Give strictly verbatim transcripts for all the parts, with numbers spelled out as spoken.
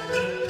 哎呀，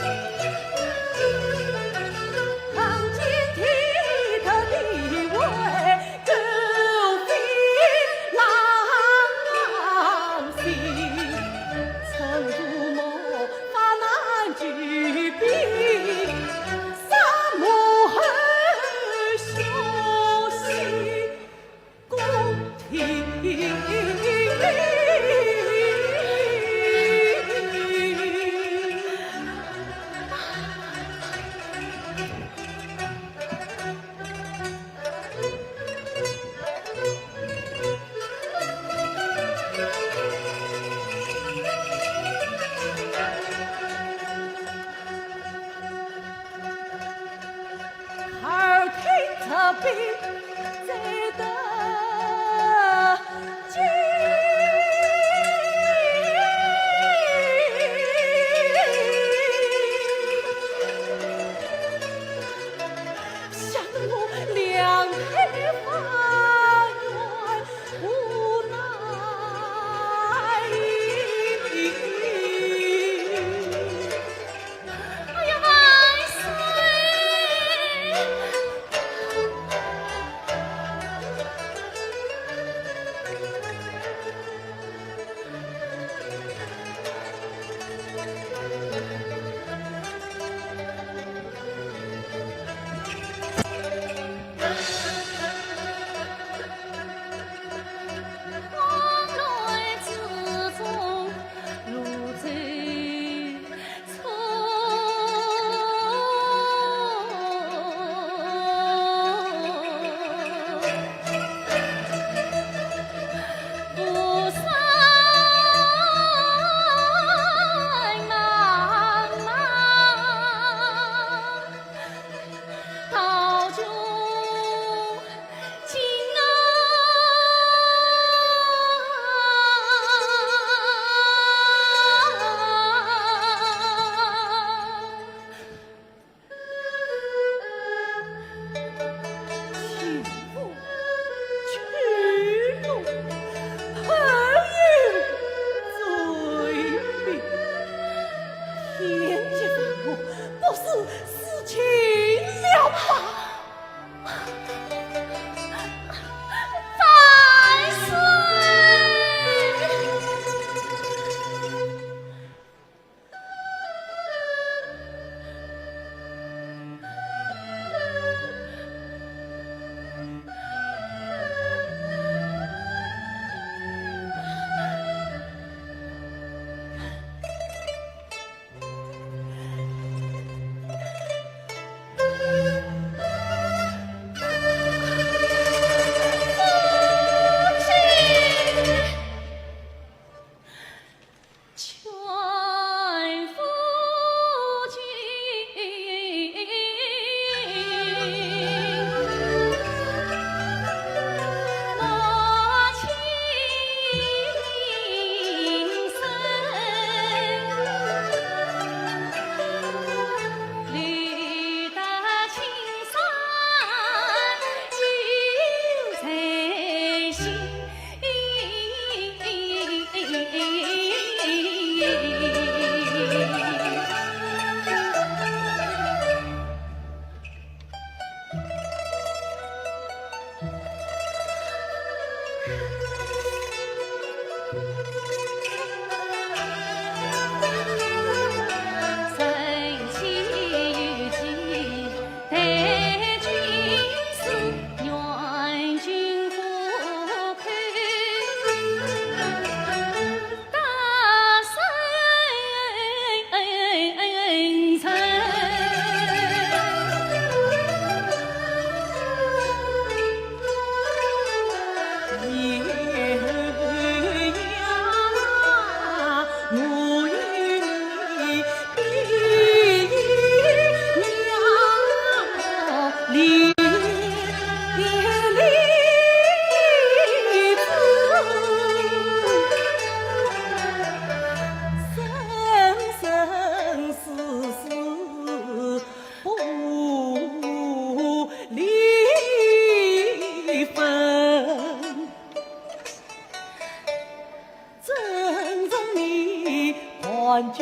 万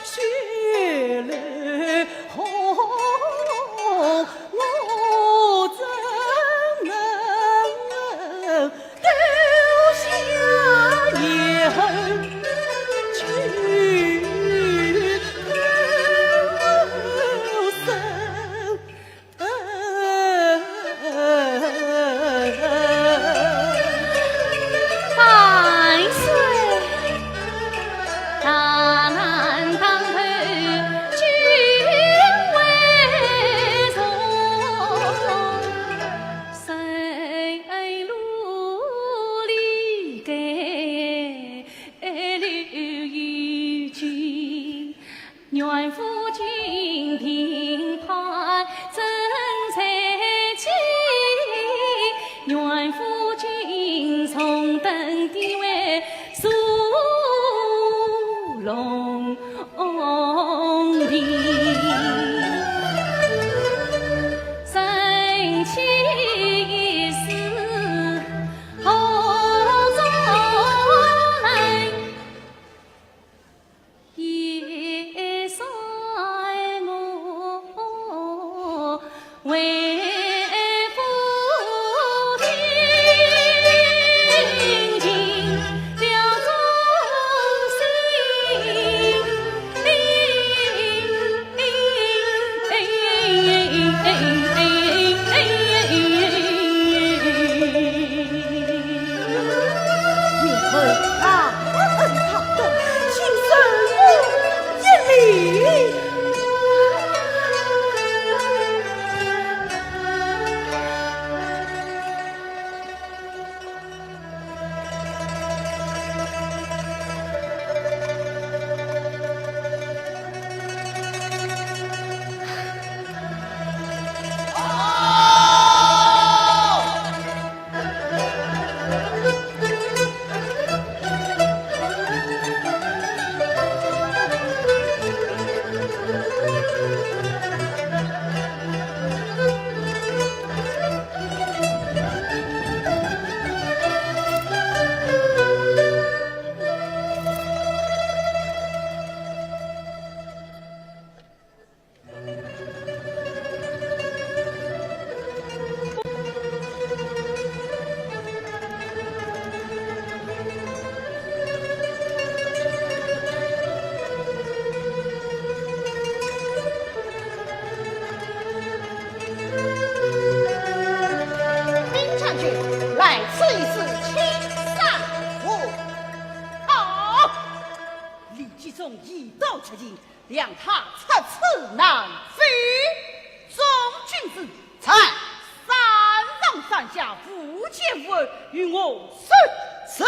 岁！万岁！大难当头，君为重，谁路离开流金。 愿抚今平叛征战起，愿抚今重登帝位坐龙庭。臣妾一死何处来？ 也算我为父定情了忠心。兵将军，来此一事，请上。哦，好。李继忠一刀出尽， 让他出此难非。众军士，在。三上三下，无奸无恶，与我说。是。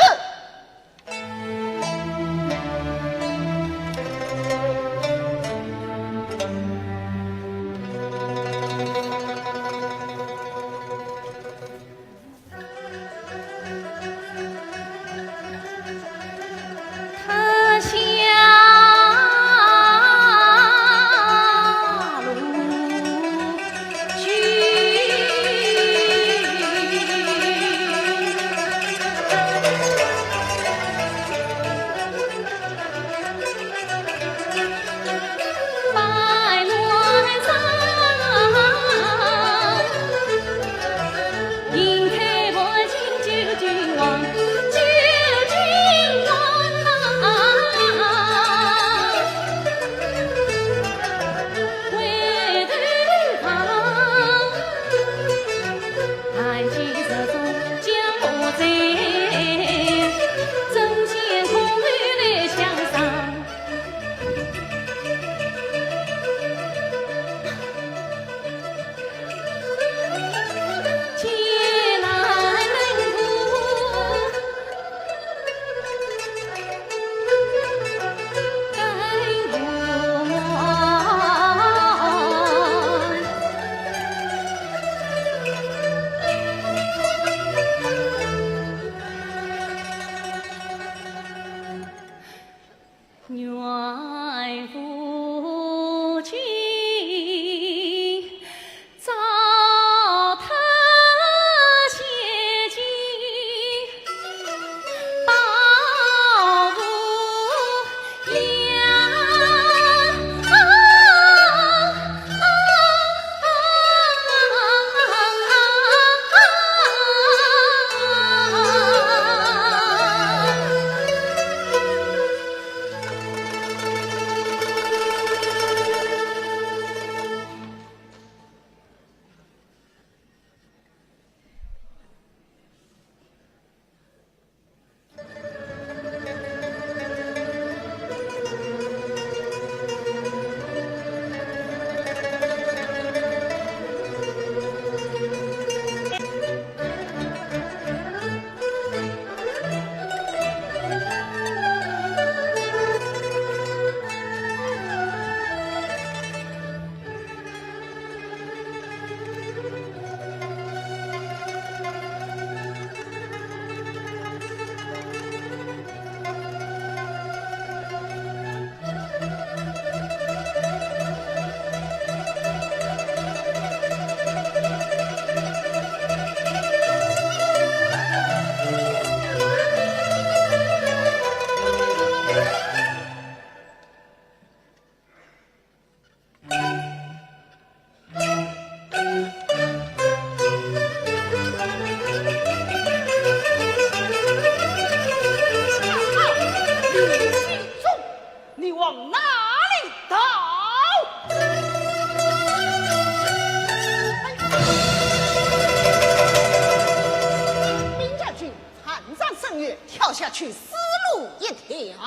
去死路一条。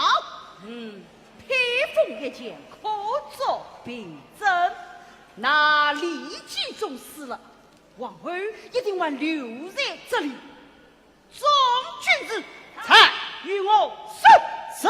嗯，披风一件，可作凭证。那李继忠死了，王后一定还留在这里。众军士，在，与我搜。是。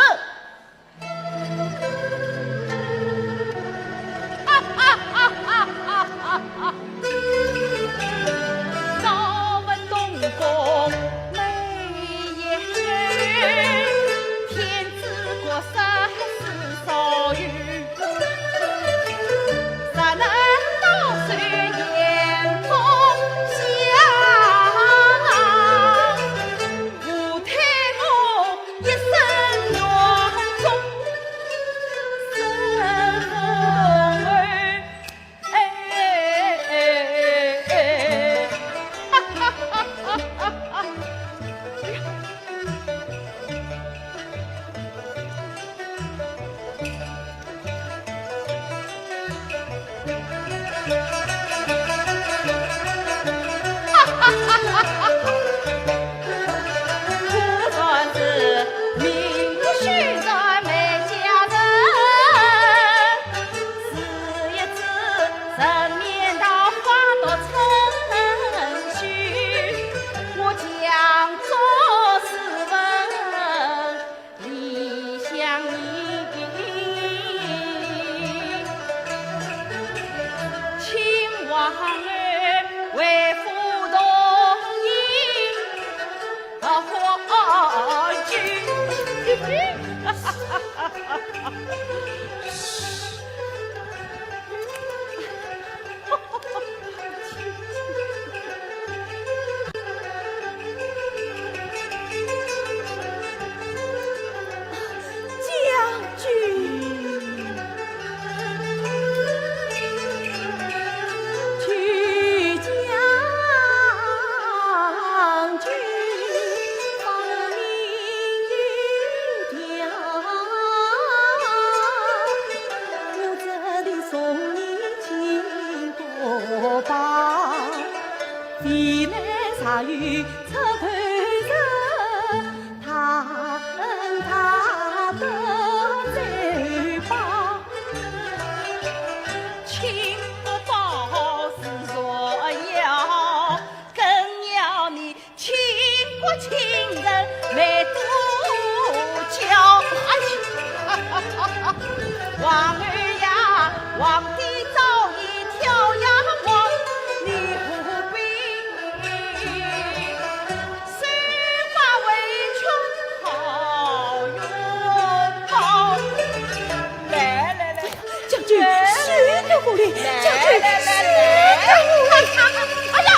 将军，休得无礼，将军，休得无礼。哎呀！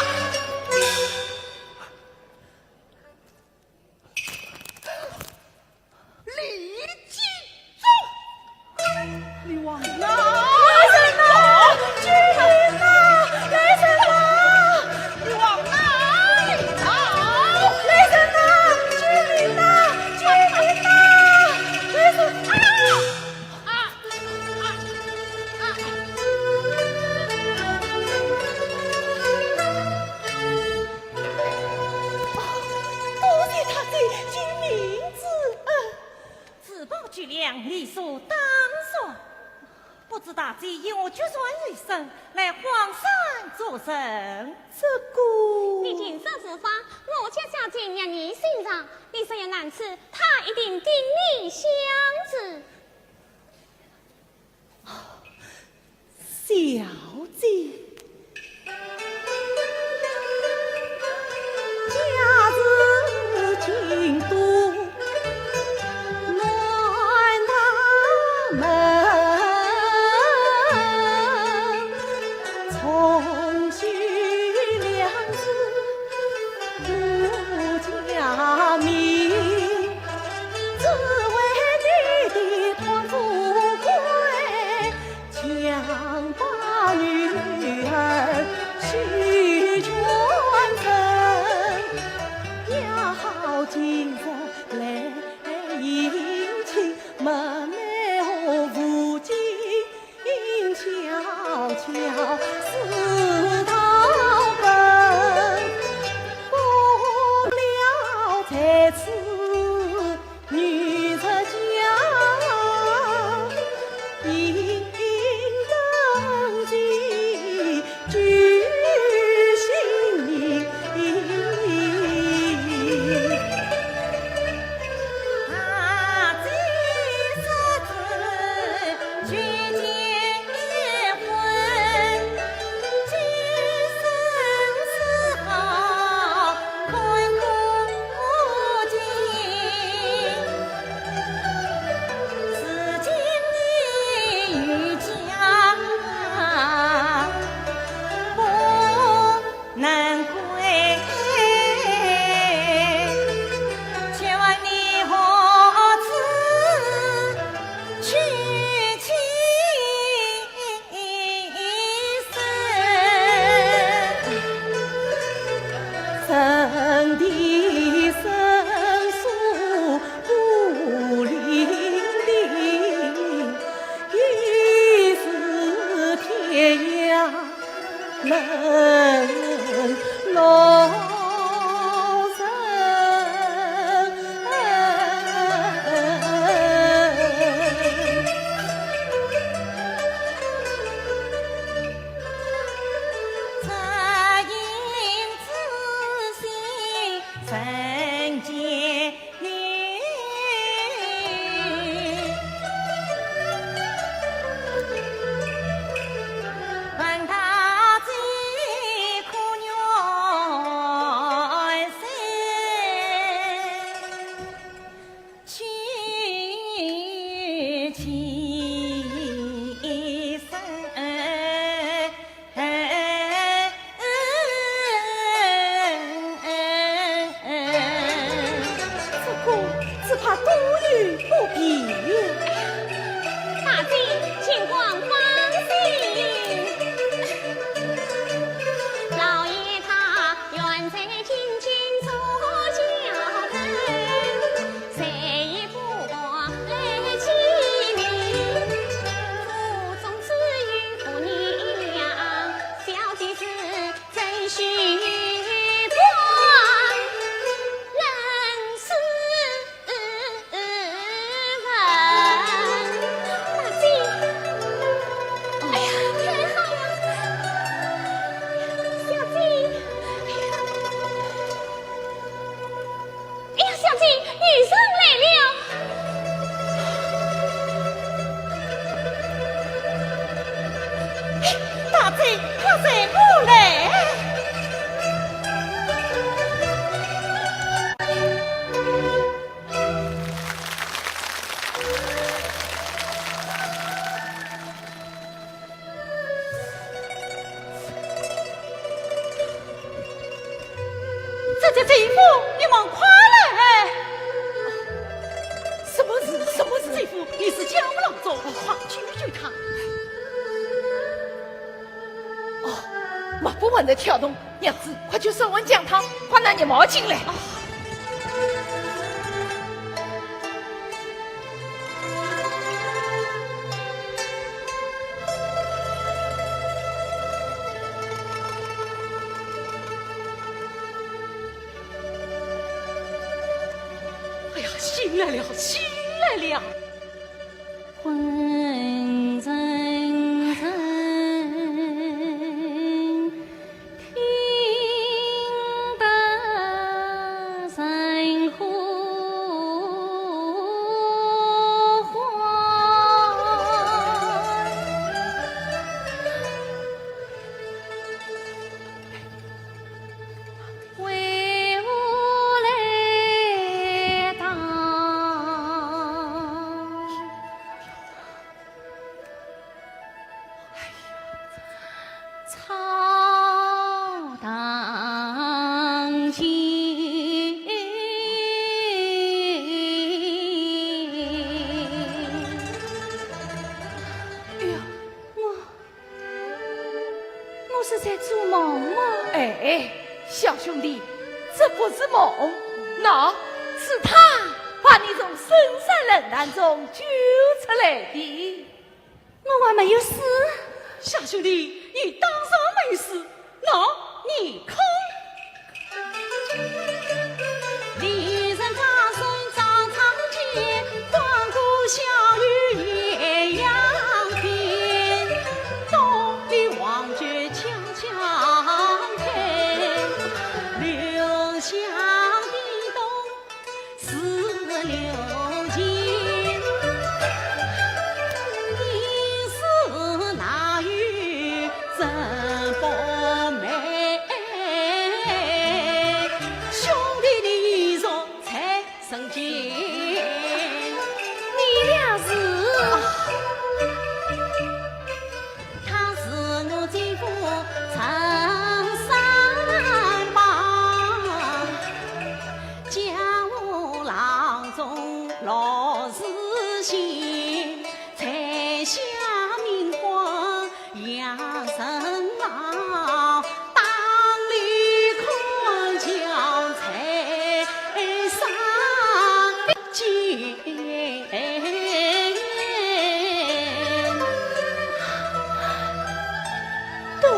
李继忠，李王哪里逃？救命啊！救命啊！李王哪里逃？救命啊！救命啊！救命啊！啊！啊！啊！ 多谢大姐救命之恩。自报军粮，理所当然。不知大姐因何决然一身来荒山作甚？这个……你听说是吧？我家小姐娘娘身上，你这样暗示，她一定定你想着。 小姐。这个只怕多有不便。大姐，请官放心。老爷他远在京津做校本， 谁也不敢来欺凌。府中只有夫人娘，小姐是真心不能私问。大姐，哎呀，太好了，小姐，哎呀。 哎呀，小姐，有人来了！大姐，他在哪里？这，这，这一夫，你们快来！什么事？什么事？这一夫，你是江湖郎中，快救救他！哦，抹布还在跳动，娘子，快去手挽姜汤，快拿热毛巾来。 哎呀，醒来了，醒来了！昏沉沉， 听得人呼唤。为何来到 草堂前。哎呀，我，我是在做梦吗？哎，小兄弟，这不是梦，喏，是他把你从深山冷淡中救出来的。 我还没有死。小兄弟，你当然没死，喏，你看。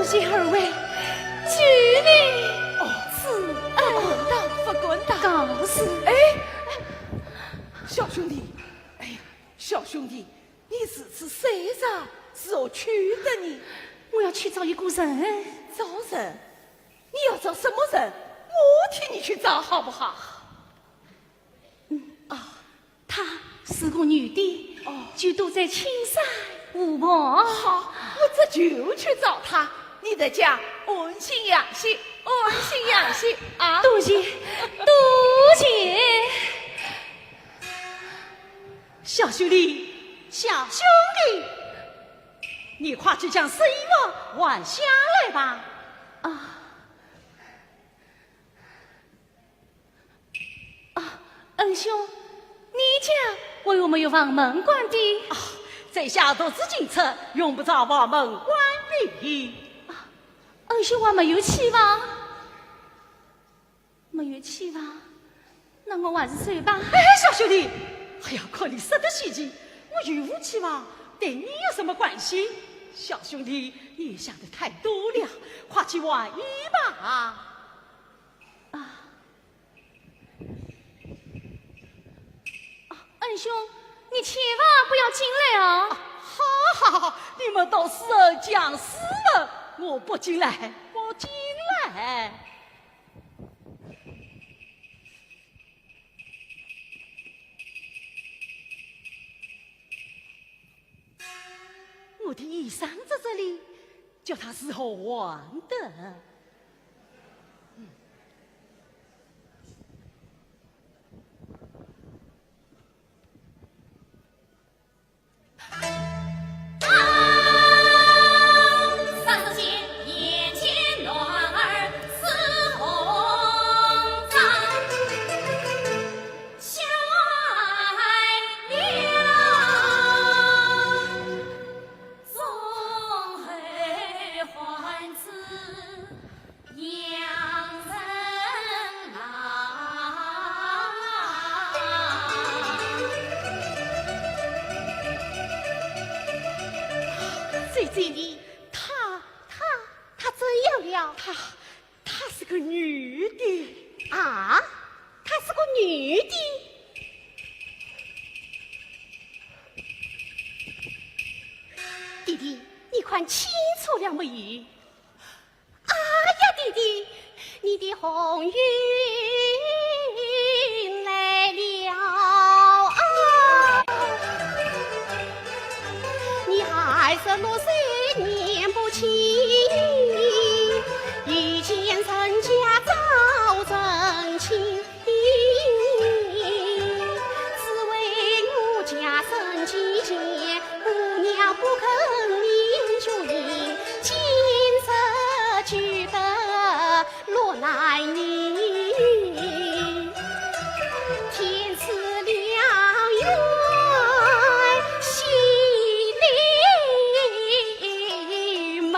谢二位，救命！哦，是，恩。不敢当，不敢当。告辞。哎，小兄弟，哎呀，小兄弟，你如此受伤，如何去的呢？我要去找一个人。找人？你要找什么人？我替你去找，好不好？ 啊，她是个女的，哦。就躲在青山湖旁。好，我这就去找她。你在家安心养息，安心养息啊。多谢，多谢。小兄弟，小兄弟，你快去将衣服换下来吧。啊。 啊，恩兄，你家为何没有房门关闭？啊，在下独自进出，用不着房门关闭。啊，恩兄还没有起房？没有起房，那我还是走吧。哎，小兄弟，哎呀，看你说得稀奇，我有无起房，对你有什么关系？小兄弟，你想的太多了，快去换衣吧。啊。 啊，恩兄，你千万不要进来哦。啊，好，好，好，你们都是讲师傅，我不进来，不进来。 我的衣裳在这里，叫他如何还的？最近的，他，他，他怎样了？他， 她是个女的。啊？她是个女的？弟弟，你看清楚了没有？哎呀，弟弟，你的红云来了啊！你二十六岁年不轻， 一见人家早成亲，只为我家生计前，姑娘不肯领军，今日救得落难人。天赐良缘，喜临门。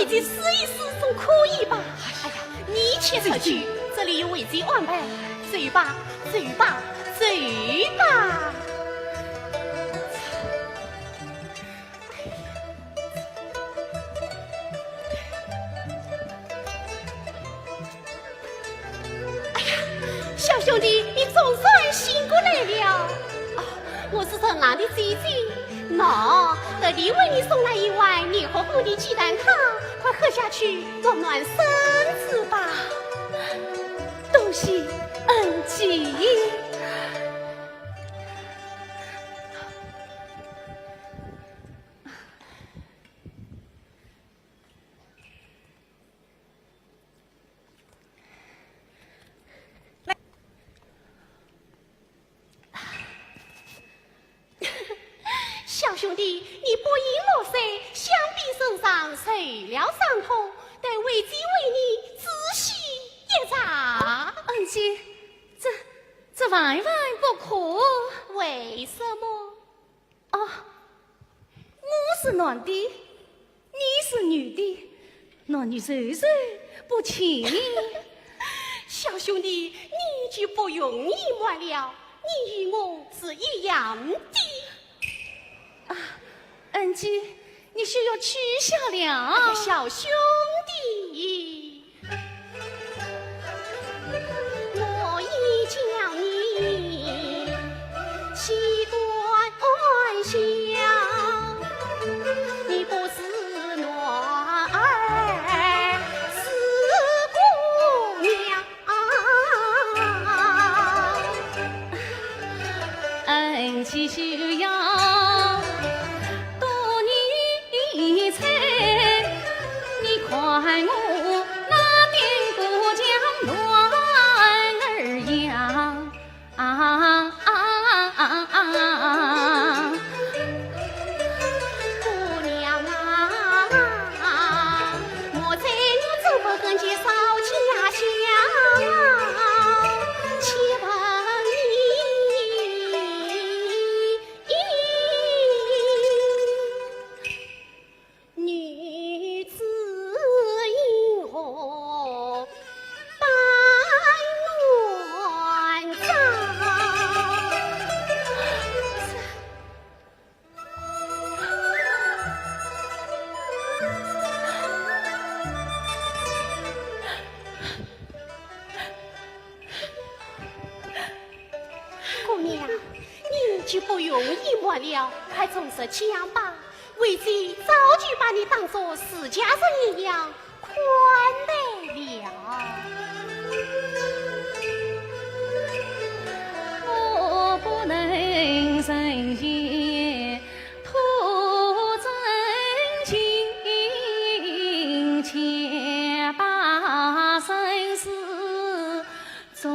姐试一试总可以吧？哎呀，你且出去，这里有为姐安排。走吧，走吧，走吧。哎呀，小兄弟，你总算醒过来了。哦，我是陈郎的姐姐。喏，特地为你送来一碗热乎乎的鸡蛋汤，快喝下去，暖暖身子吧。多谢恩姐。 小兄弟，你不饮莫睡，想必身上受了伤痛，待为姐为你止血一场。恩姐，这，这万万不可。为什么？ 哦，我是男的，你是女的，男女授受不亲。小兄弟，你就不用隐瞒了，你与我是一样的。啊，恩姐，你休要取笑了。哎呀，小兄弟。 我已将你习惯笑，你不是男儿是姑娘。 恩姐休要多言猜，你看我那顶不将男儿样。啊啊啊啊啊！姑娘啊，莫在我这么跟前烧家香，且问你。 女子因何扮男装？姑娘，你就不用隐瞒了，快从实讲吧。 为姐早就把你当作自家人一样看待了。我不能承前托真情，且把生死作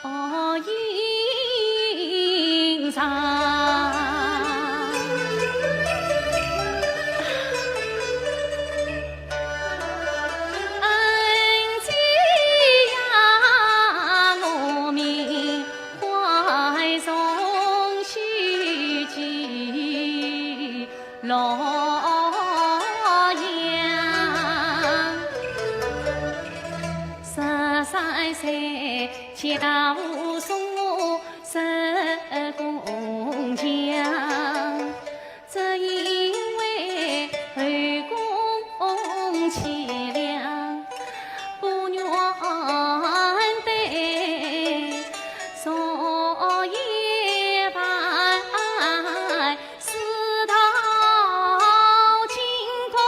哦，吟唱。恩姐呀，我缅怀从昔记 洛阳。十三岁，家父送我入宫墙，只因为后宫凄凉，不愿被 昨夜半私逃进宫。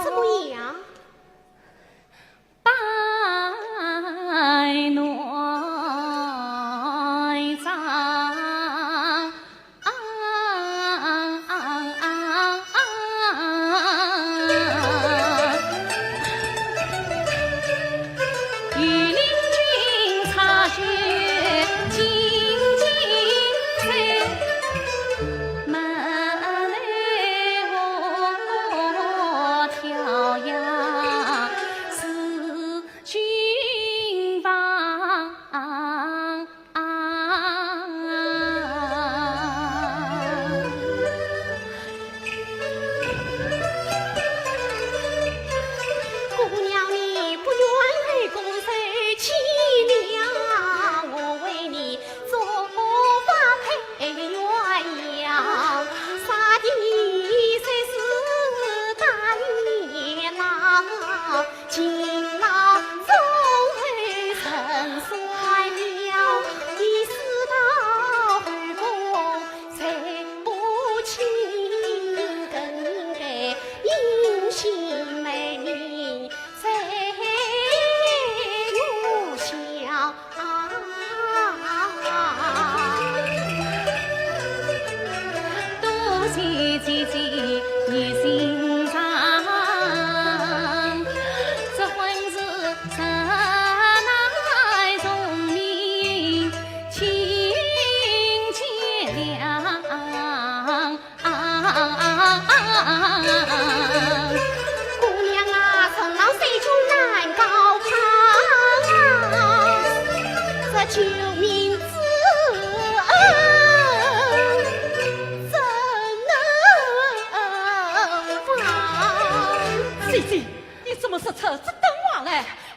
怎么样？半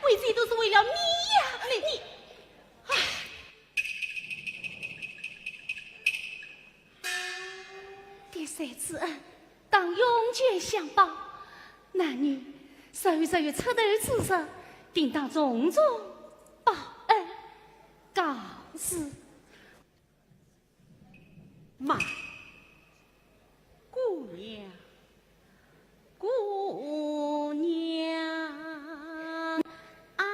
为这都是为了你呀，你，你，唉。爹虽知恩，当涌泉相报。男女若有出头之日，定当重重报恩。告辞。慢，姑娘，姑娘啊！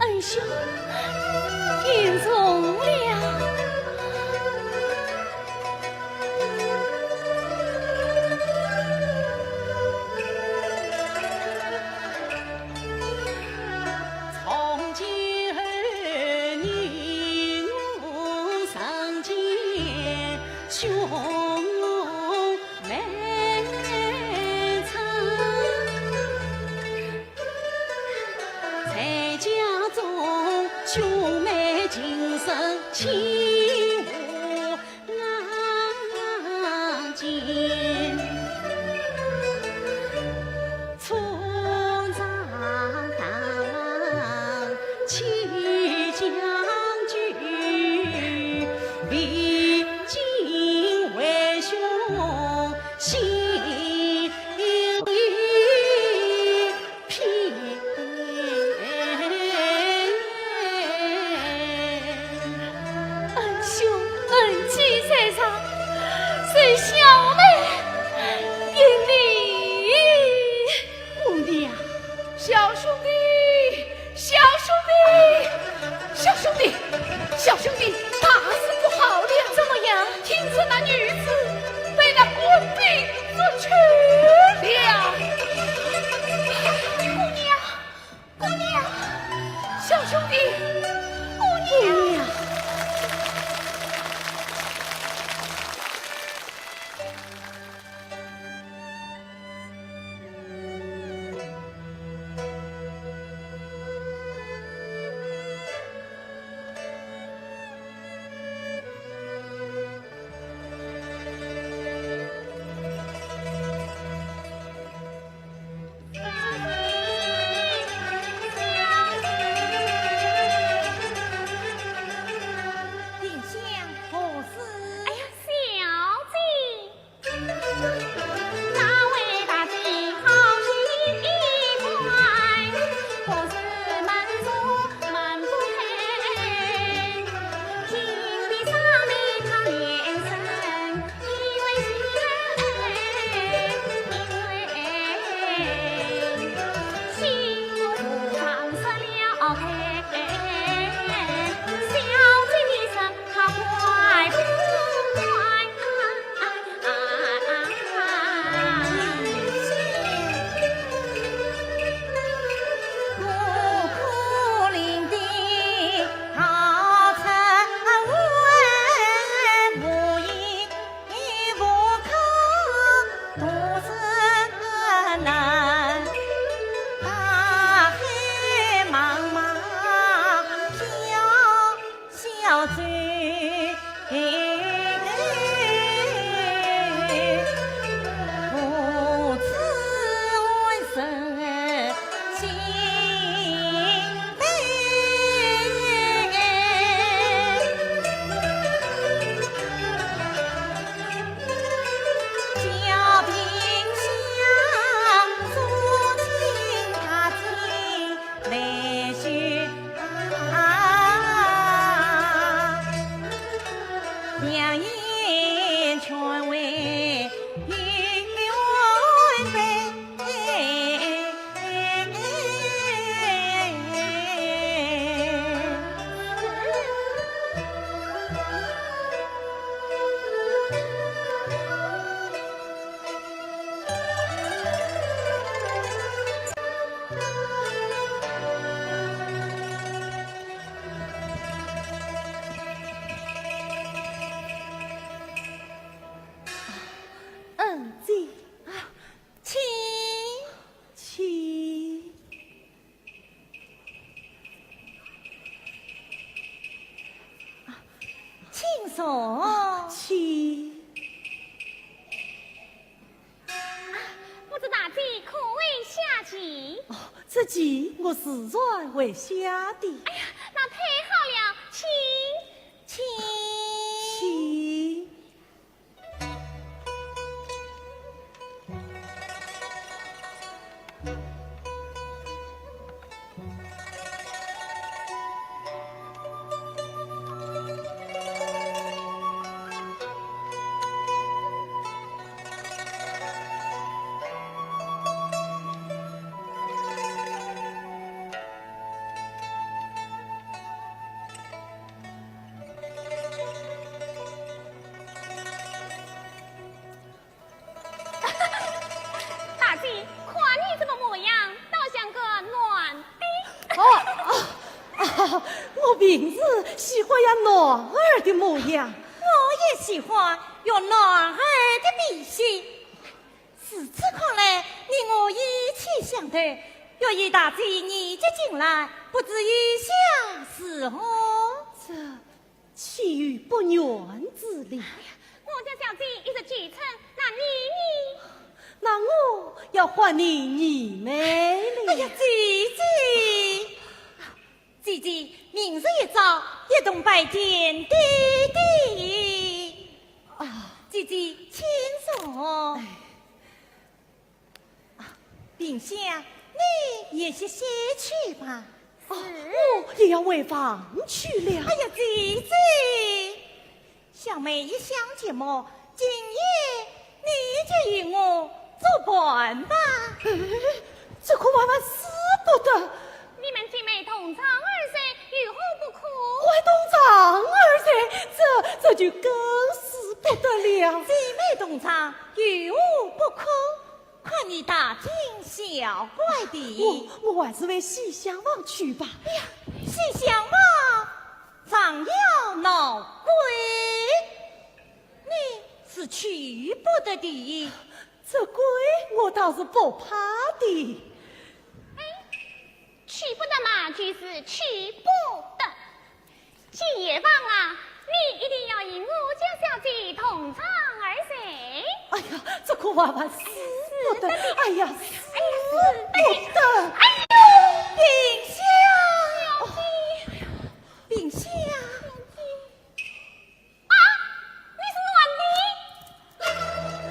恩兄，言重了。恩兄恩姐在上，是小妹行礼。姑娘。小兄弟，小兄弟，小兄弟，小兄弟，大事不好了！怎么样？听说那女子被那官兵嗯，姐。请，请。 请坐。请。啊，不知大姐可会下棋？哦，这棋我自然会下的。哎呀，那太好了，请。请。请。 大姐，看你这个模样，倒像个男的。哦，啊，啊，我平时喜欢养男儿的模样。我也喜欢有男儿的脾气。如此看来，你我意气相投，若与大姐你结进来，不知意下如何？这 岂有不愿之理？哎呀，我家小姐一时举春，那你呢？那我要还你二妹了。哎呀，姐姐，姐姐，明日一早，一同拜见爹爹。啊。姐姐，请坐。哎。 啊，萍香，你也歇歇去吧。哦，是。我也要回房去了。哎呀，姐姐，小妹一向寂寞，今夜你就与我作伴吧。哎，这可万万使不得。你们姐妹同床而睡，有何不可？还同床而睡，这，这就更使不得了。姐妹同床，有何不可？ 看你大惊小怪的。我，我还是回西厢房去吧。哎呀，西厢房，房要闹鬼，你是去不得的。这鬼我倒是不怕的。哎，去不得嘛，就是去不得。 今夜望啊，你一定要与我家小姐同床而睡。哎呀，这可万万使不得。哎呀，使不得。哎呦，萍香，萍香。啊，你是男的？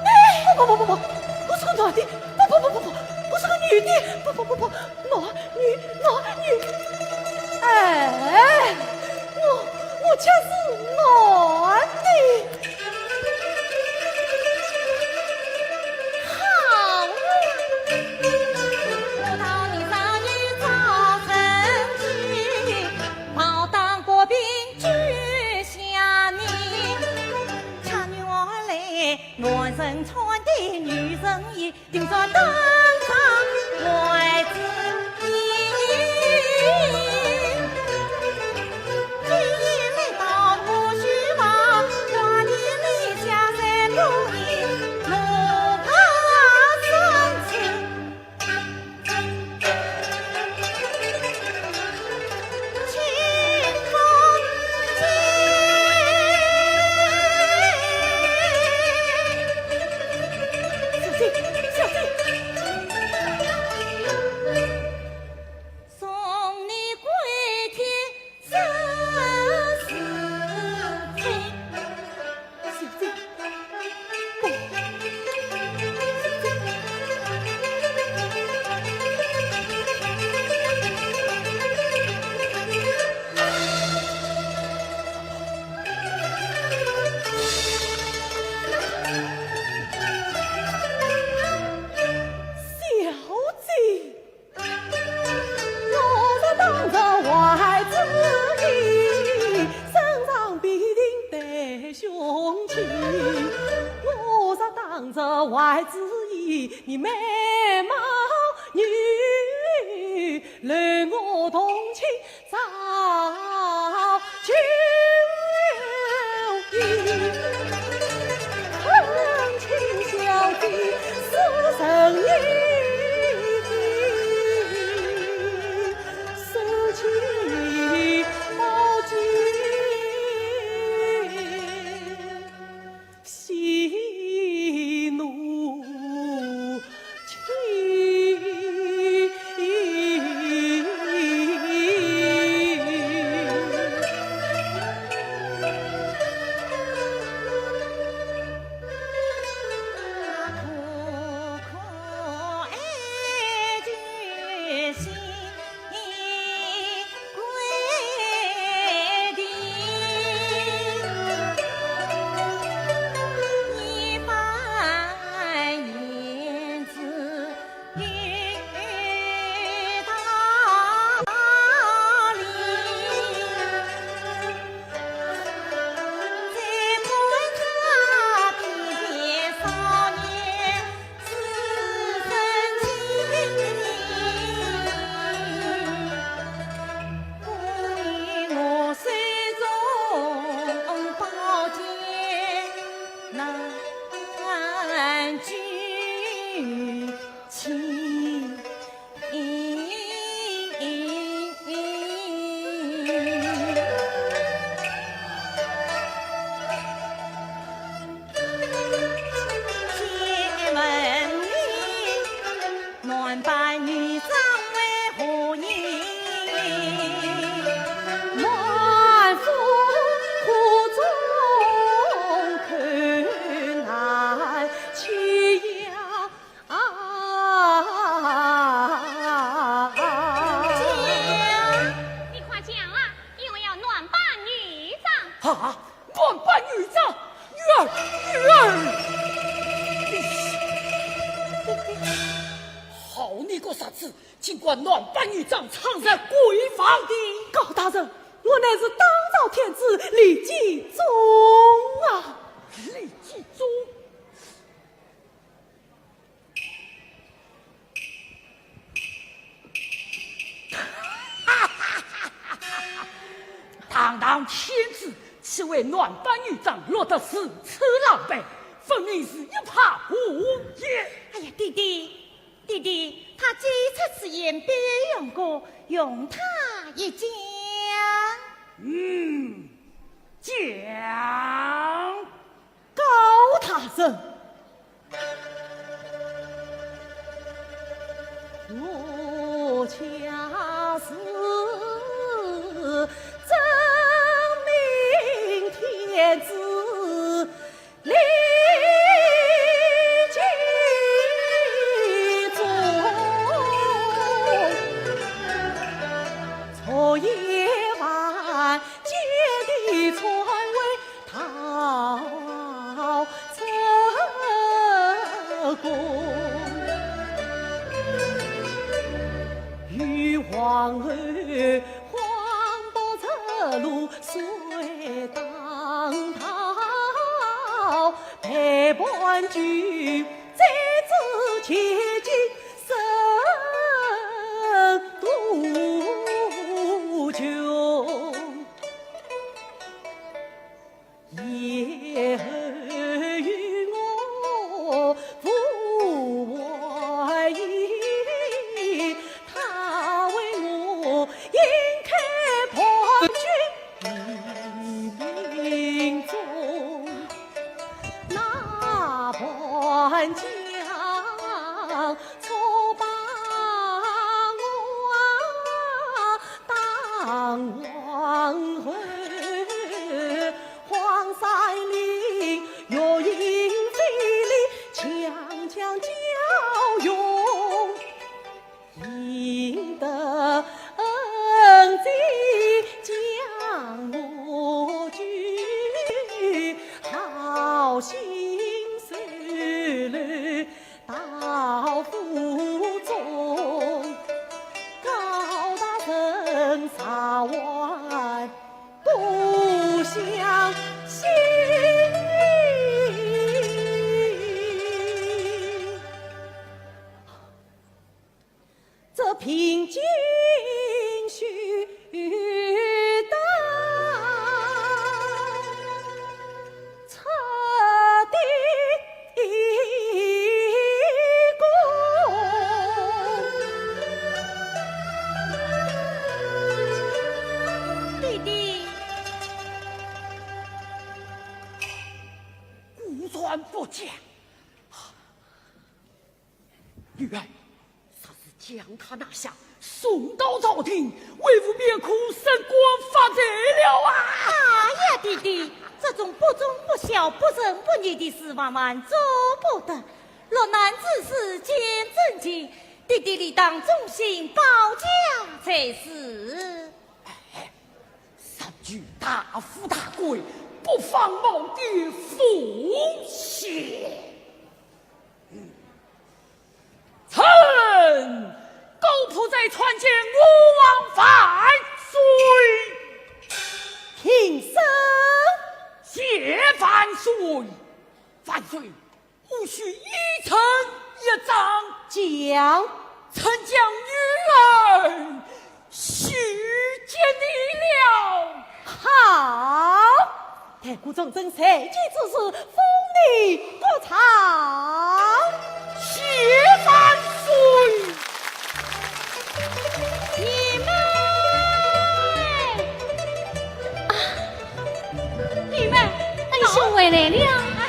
哎，不不不不不，我是个男的，不不不不不，我是个女的，不不不不，男女男女，哎，我我却是男的。好啊，小姐，小姐。送你归天。 小姐。 我若当着外子意，身上必定带凶器。我若当着外子意，你美貌女，留我同情 早就已。懇请小姐恕人意，收起宝剑，息怒 你快讲啊，因为要男扮女装。啊，男扮女装，女儿，女儿！好你个贼子，竟敢男扮女装闯入闺房！高大人，我乃是当朝天子李继宗啊！李继宗？ 堂堂天子，岂会男扮女装，落得如此狼狈，分明是一派胡言。哎呀，爹爹，爹爹，他既出此言，必有用过，容他一讲。嗯，讲。 高大人，我家是真命天子李继宗，昨夜晚 见的传位到这宫，与皇后欢度这路水当道，陪伴君在此千金身独穷，以后与我无话言，他为我引开伴君。 林中那伴将，错把我当皇后，荒山林，月影飞离，强强叫勇。 赢得恩情将我救，好心收留到府中，高大人上万不相信。 这凭君须得出的功。弟弟，果然不假。 女儿，若是将她拿下，送到朝廷，为父便可升官发财了啊！哎呀，弟弟，这种不忠不孝、不仁不义的事，万万做不得。落难之事见真情，弟弟理当忠心保驾才是。哎，身居大富大贵，不妨冒点风险。 臣高仆在川，见吾王万岁。平身。谢万岁。万岁，我需依臣一状。讲。臣将女儿 许给你了。好，待孤忠臣在即之时，封你国丈。谢万岁。你们，啊，你们，恩兄回来了。哎。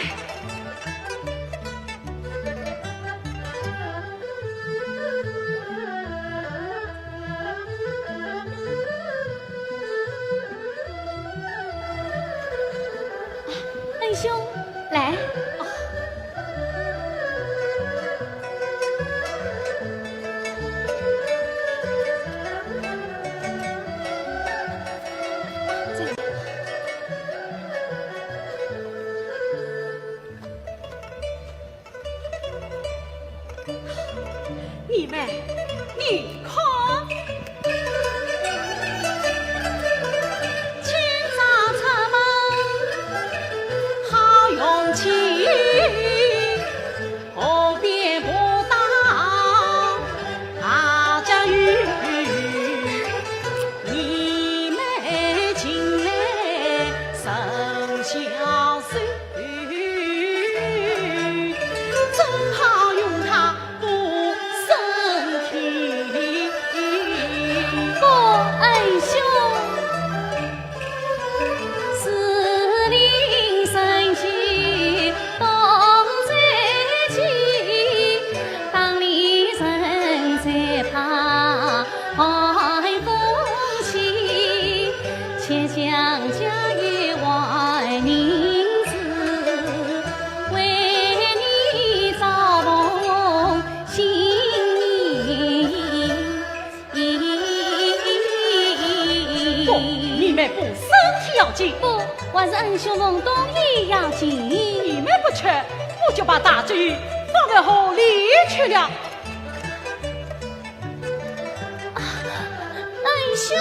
恩兄，来。你们，你看。今朝出门好运气，河边步道大家游，你们近来成双成对。 正好用它补身体。恩兄。不，你们补身体要紧。不，还是恩兄隆冬衣要紧。你们不吃，我就把大酒放到河里去了。 恩兄。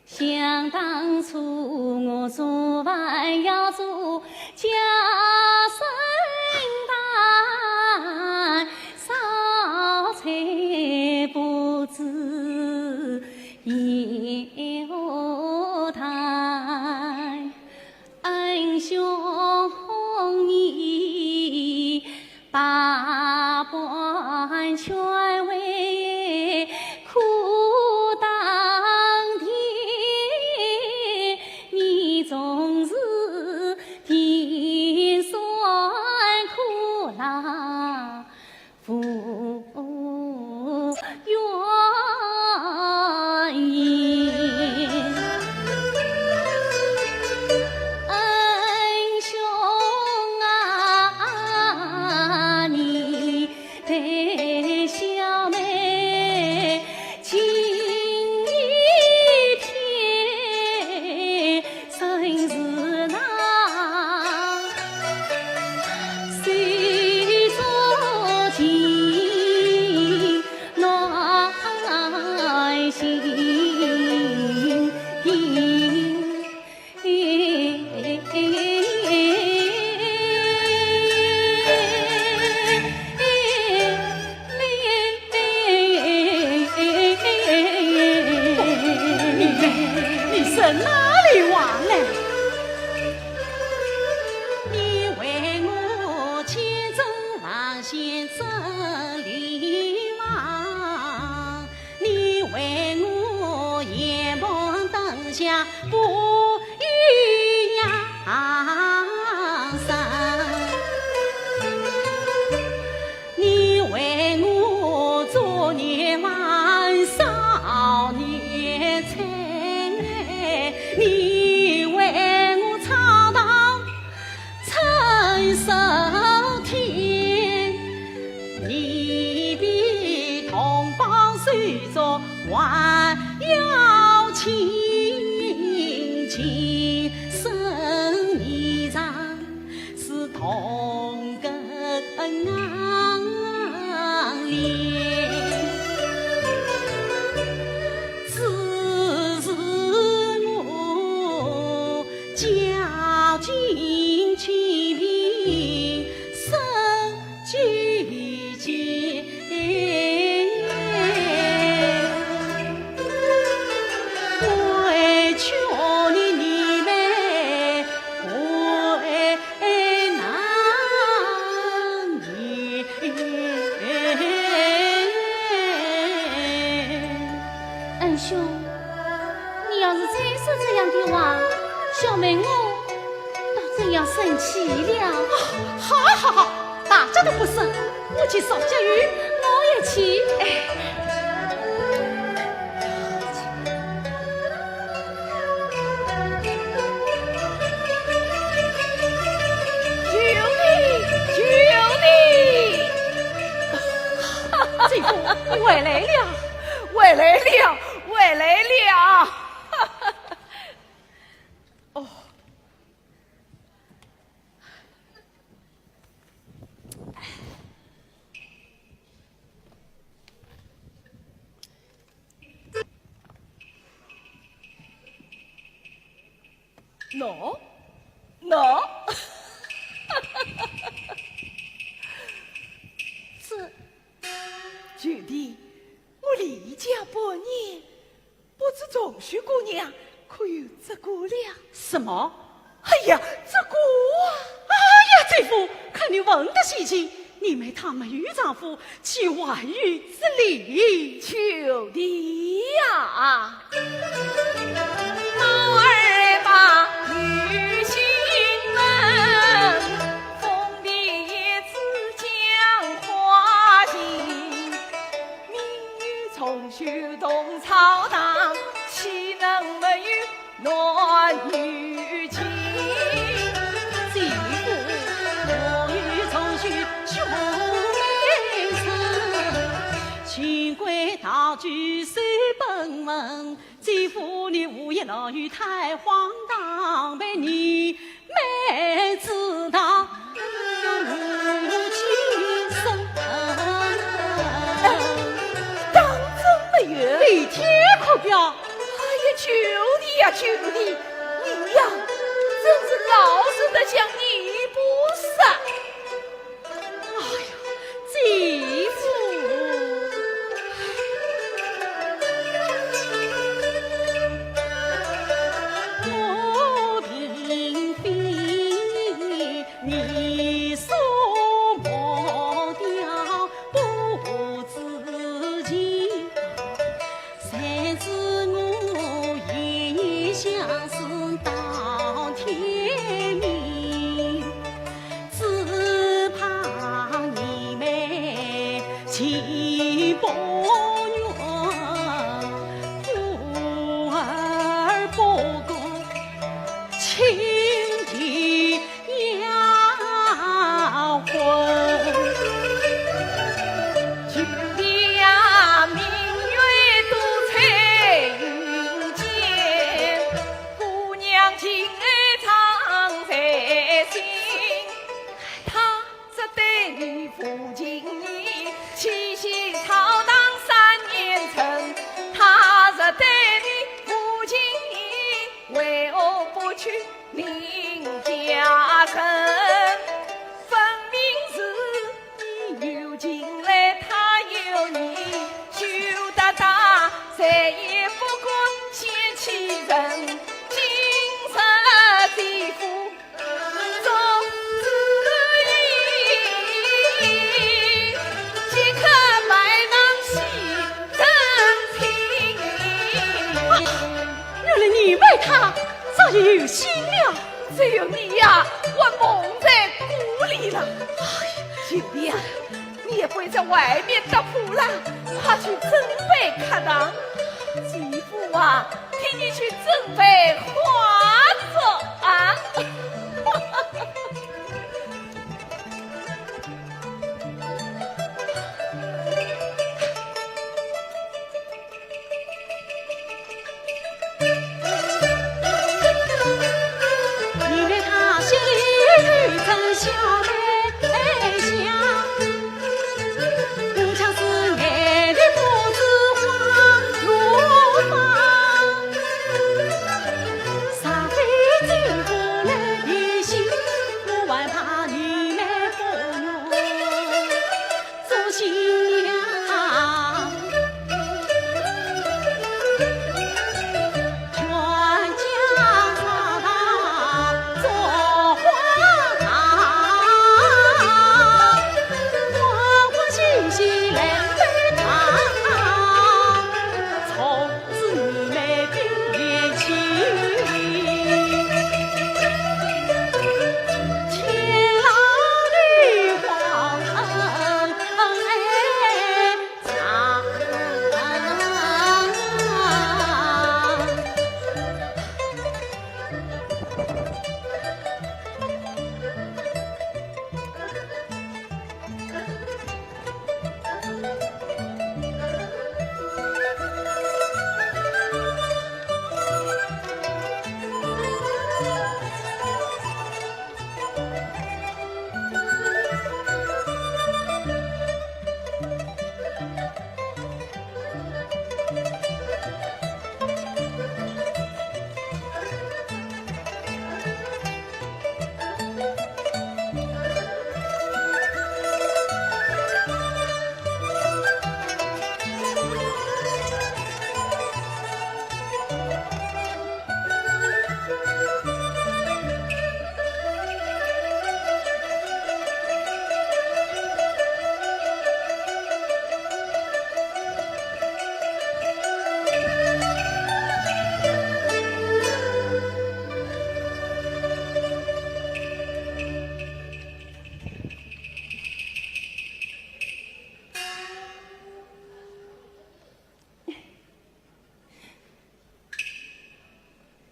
想当初我做饭要做家生蛋，烧菜不知也何谈。 恩兄你百般劝慰苦当甜，你总是甜酸苦辣 不愿意。恩兄啊，你待小妹 情意天真是那水中情难行。 你妹，你说哪里话来？你为我千真万确真理王，你为我眼旁灯下不一样神。 你为我做年饭烧年菜，你为我唱道唱首天，你比同胞手足还要亲近，生意上 是同根硬链。只是我家境清贫，生计 恩兄，你要是再说这样的话，小妹我倒真要生气了。啊，好，好，好， 大家都不说，我去烧脚油。我也去。哎。求你，求你！姐夫，回来了，回来了，回来了。哦。 喏，喏，这，兄弟，我离家半年， 不知仲秋姑娘可有这个了？什么？哎呀，这个啊！哎呀，姐夫，看你问得稀奇，你妹她没有丈夫，岂还有这理？兄弟呀！明月重修同草堂，岂能没有男女情？姐夫，我与重修兄妹情深，情归道就守本分。姐夫，你无言老于太荒唐，被你 妹子她无情深。求你呀，求你，你呀，真是老实的讲，你不是啊。哎呀，姐夫。原来你卖他早就有心了。只有你呀，还蒙在鼓里了。哎呀，秋丽啊，你也不要在外面打扑啦，快去准备客堂。姐夫啊，替你去准备花烛啊。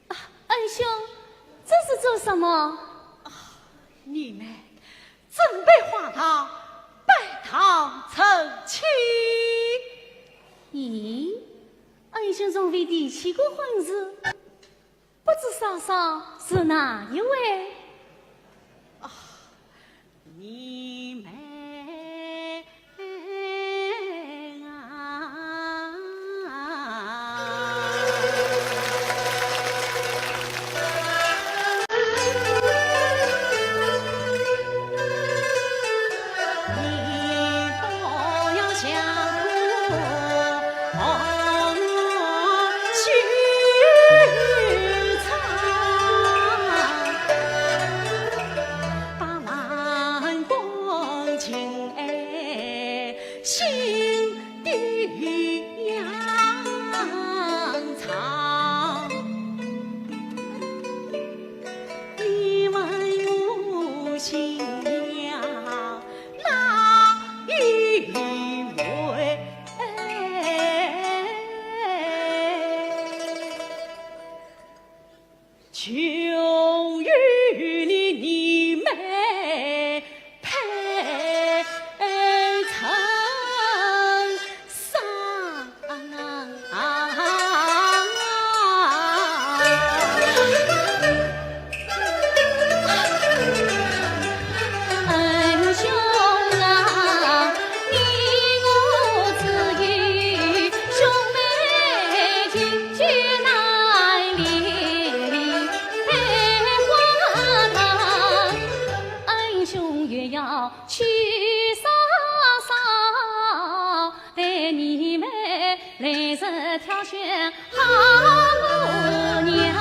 啊，恩兄，这是做什么？啊，你们准备花烛，拜堂成亲。咦，恩兄从未提起过婚事，不知嫂嫂是哪一位？啊， 你们啊。去嫂嫂，待你们来日挑选好模样。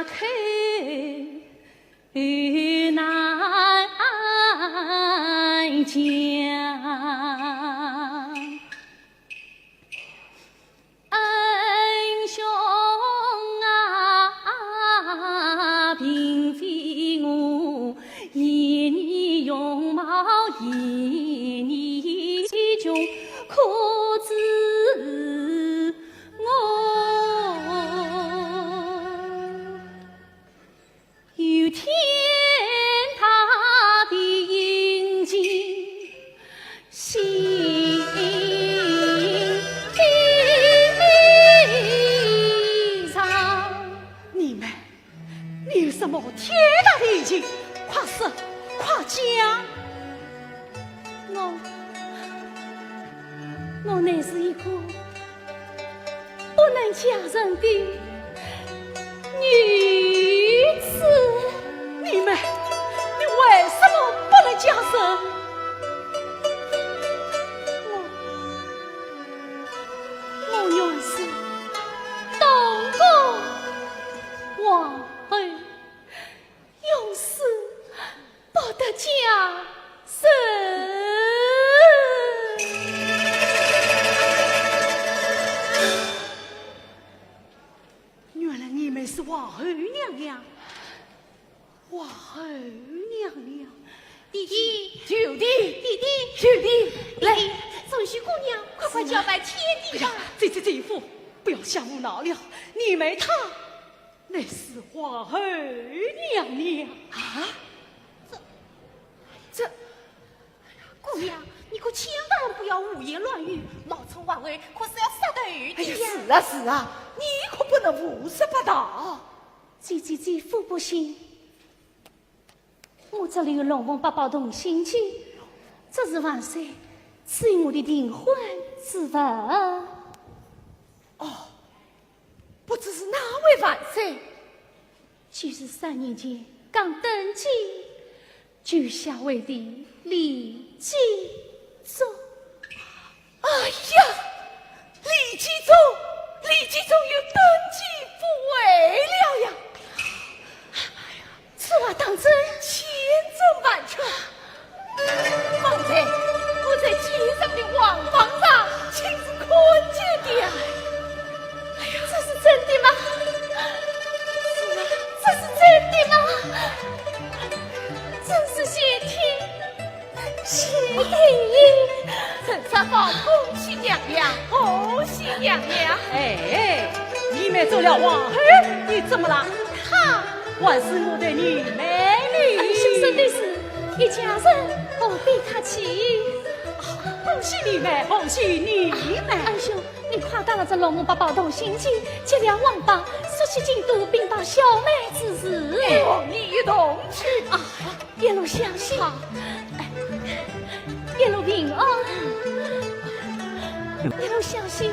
口难讲。恩兄啊，并非我言你容貌，言你体穷，可知我 有天大的隐情，心地上。你们，你有什么天大的隐情？快说，快讲！我，我乃是一个 不能嫁人的女子。你们，你为什么不能嫁人？我，我原是东宫皇后，永世不得嫁人。 原来你们是皇后娘娘，皇后娘娘。弟弟，舅弟，弟弟，舅弟，来，弟弟，准许姑娘快快交拜天地吧。哎呀，这这这一副，不要瞎胡闹了。你们她乃是皇后娘娘啊？这，这， 姑娘，你可千万不要胡言乱语，冒充皇后可是要杀头的呀。哎呀，是啊，是啊，你可不能胡说八道。姐姐姐夫不信，我这里有龙凤八宝同心经，这是万岁赐予我的订婚之物。哦，不知是哪位万岁？就是三年前刚登基， 救下为帝李继宗。哎呀，李继宗，李继宗又登基复位了呀！此话当真？千真万确。方才我在京城的王榜上亲自看见的呀。哎呀，这是真的吗？是啊，这是真的吗？ 真是谢天谢地。臣妾奉恭喜娘娘，贺喜娘娘。哎，你们做了皇后，你怎么了？她还是我的女妹呢。恩兄说的是，一家人何必客气？恭喜你们，恭喜你们！恩兄，你快带了这龙凤八宝同心经，接了王榜，速去京都禀报小妹之事。我与你一同去。啊， 一路小心。好。一路平安。一路小心。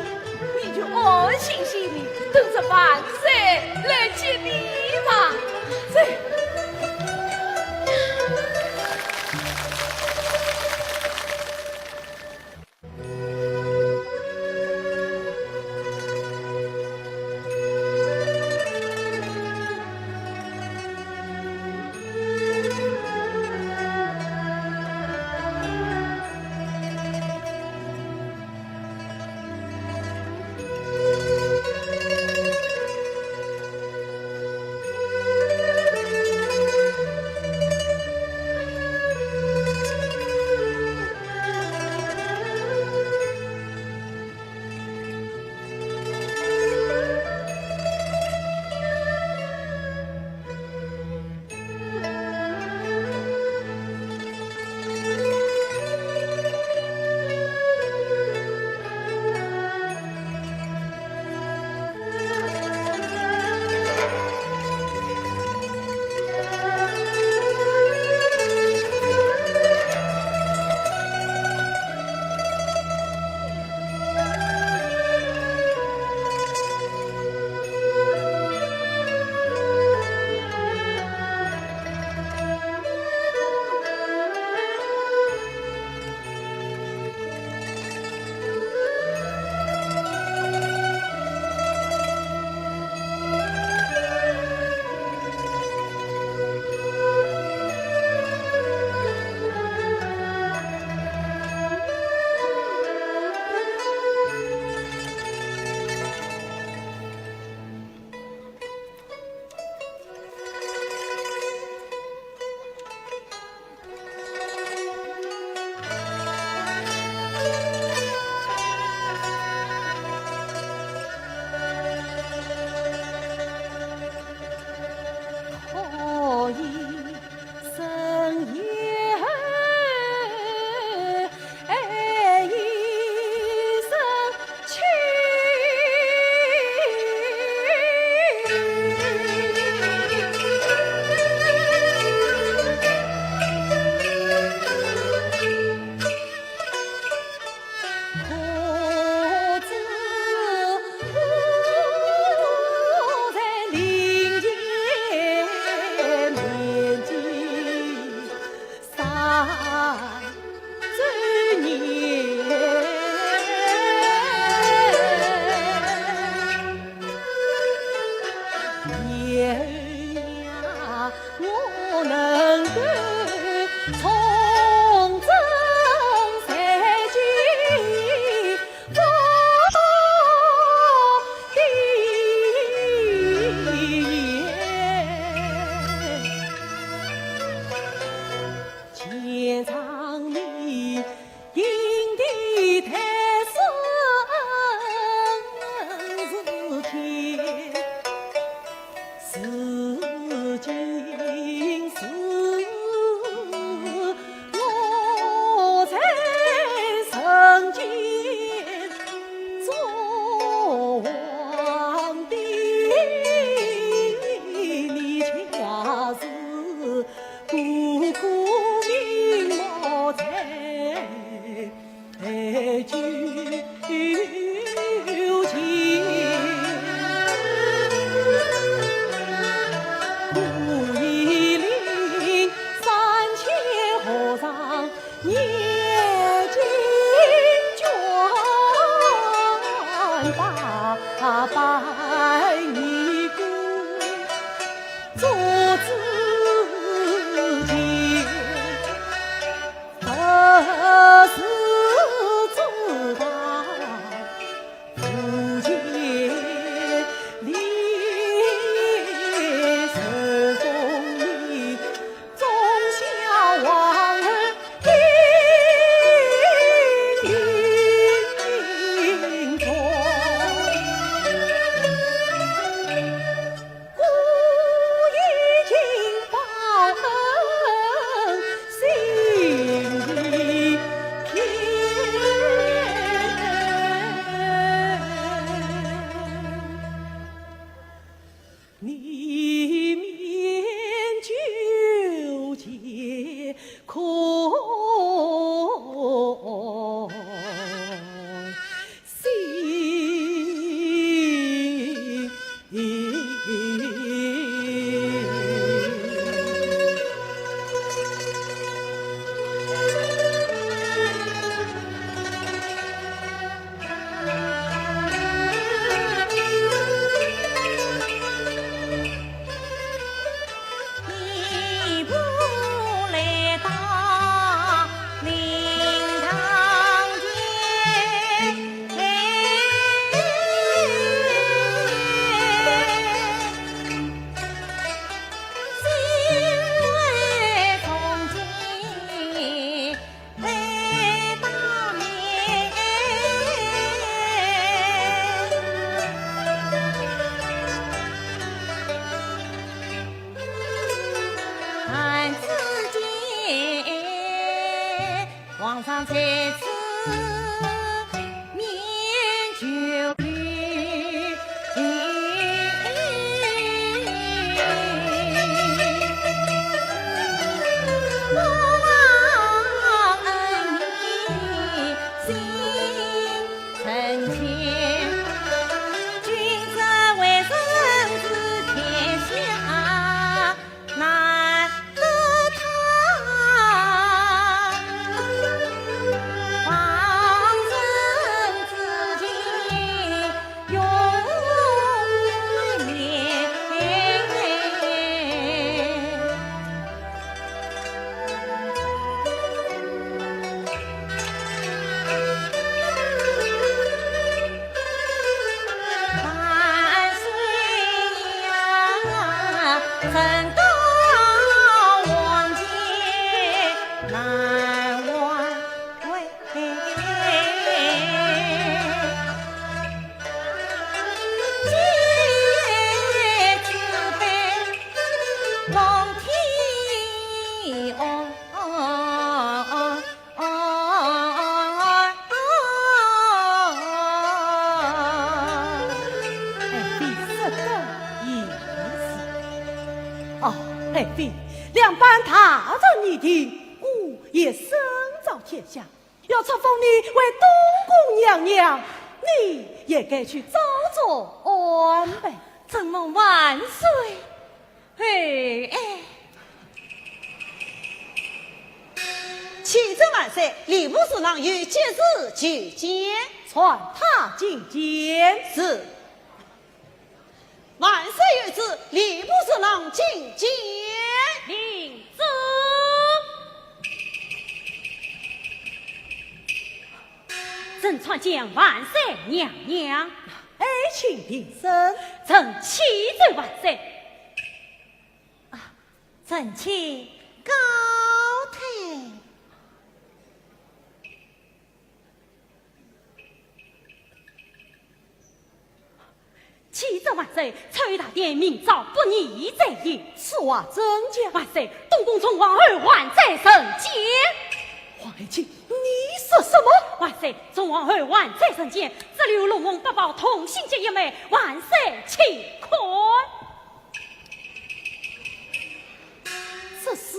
你就安心些，等着万岁来接你吧。走。爱妃，两班大臣议定，我也身在殿下，要册封你为东宫娘娘，你也该去照着安排。承蒙万岁。哎，哎。启奏万岁，礼部侍郎有急事求见。传他进见。是。 万岁有旨，礼部侍郎进见。领旨。臣参见万岁娘娘。爱卿平身。臣启奏万岁。啊，臣妾告退。 启奏万岁，翠云大典明朝不宜再有。此话怎讲？万岁，东宫从皇后还在人间。皇爱卿，你说什么？万岁，从皇后还在人间，只留龙凤八宝同心结一枚，万岁请看。这是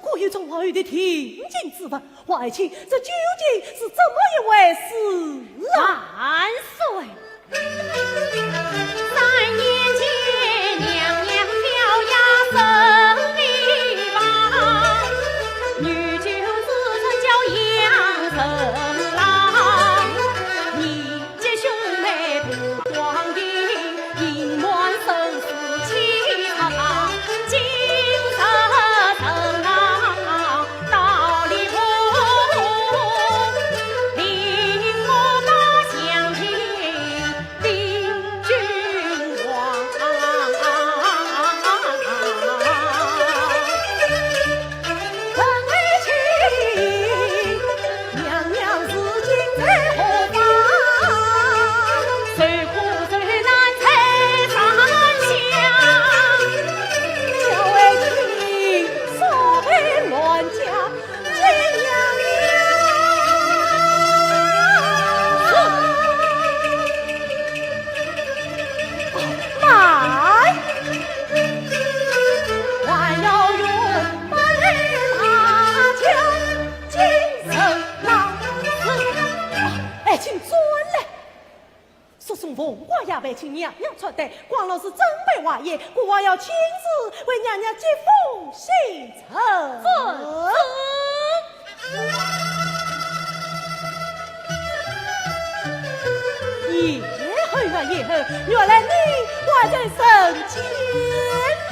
个有从皇后的定情之物， 皇爱卿，这究竟是怎么一回事啊？万岁！三年前，娘娘飘摇身未亡，女舅子称叫杨成郎，年纪兄妹不光景， 隐瞒身世妻子堂，今日成郎到里府，命我把详情禀君王。 娘娘如今在何方？谁可受难在山下？叫爱卿速回銮驾见娘娘。慢！ 还要用八人马将进城浪子。哎，请转来。速送凤冠霞帔请娘娘穿戴，光禄寺准备华宴，孤王要亲自为娘娘接风洗尘。遵旨。 雁后啊雁后，原来你还在人间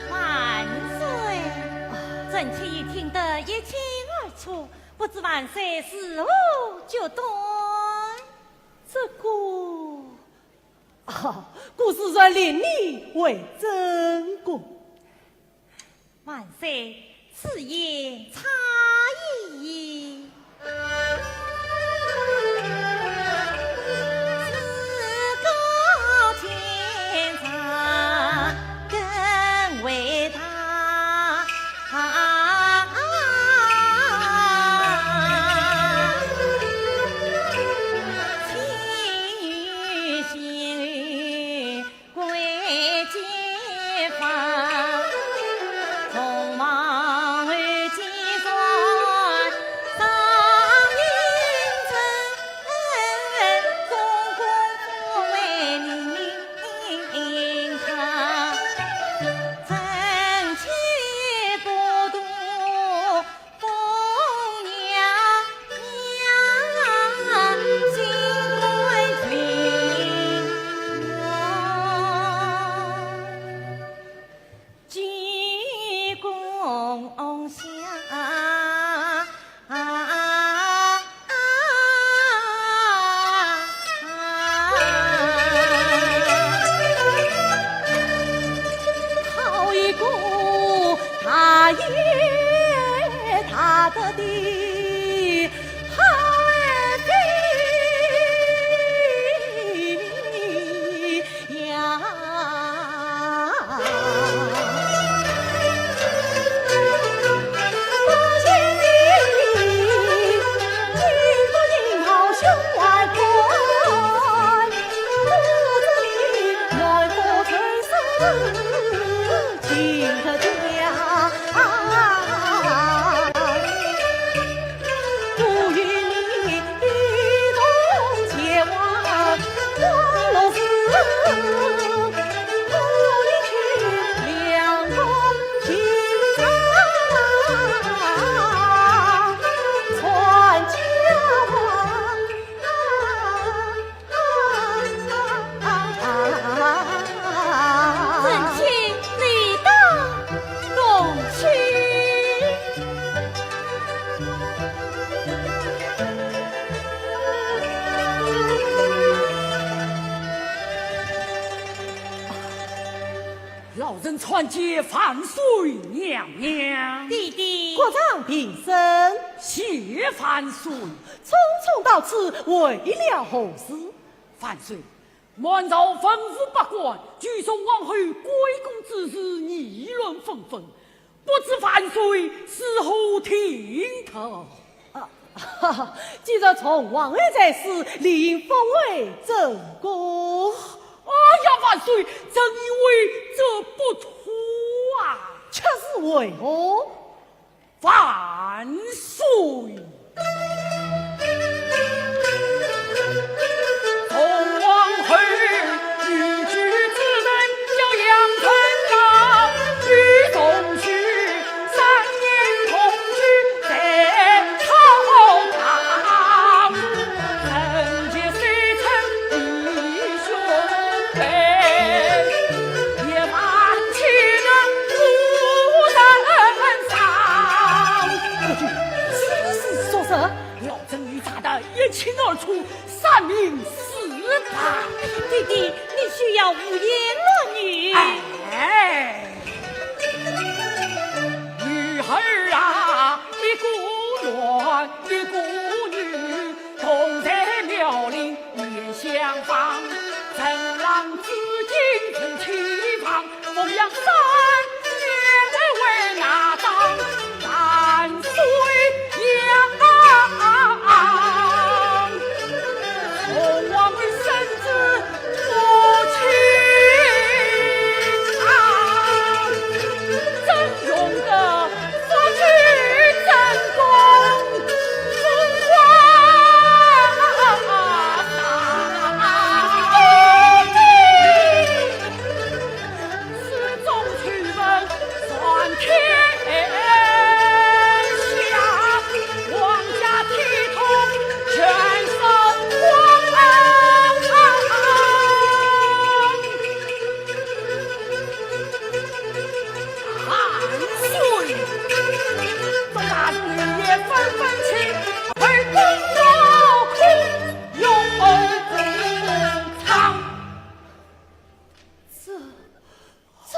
万岁！臣妾已听得一清二楚，不知万岁是何决断？这个，啊，故事传令你为证供。万岁，此言差矣。自古奸臣更为大，老臣参见万岁娘娘。弟弟。国丈平身。谢万岁。匆匆到此，为了何事？万岁，满朝文武百官，聚众皇后归宫之事，议论纷纷，不知万岁是何听头？啊，哈哈，既然众皇后在此，理应封为正宫。哎呀，万岁，朕以为这不妥啊。却是为何？万岁！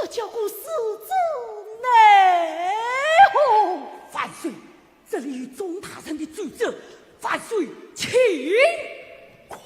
叫我死之奈何？万岁，这里有众大人的奏折，万岁请看。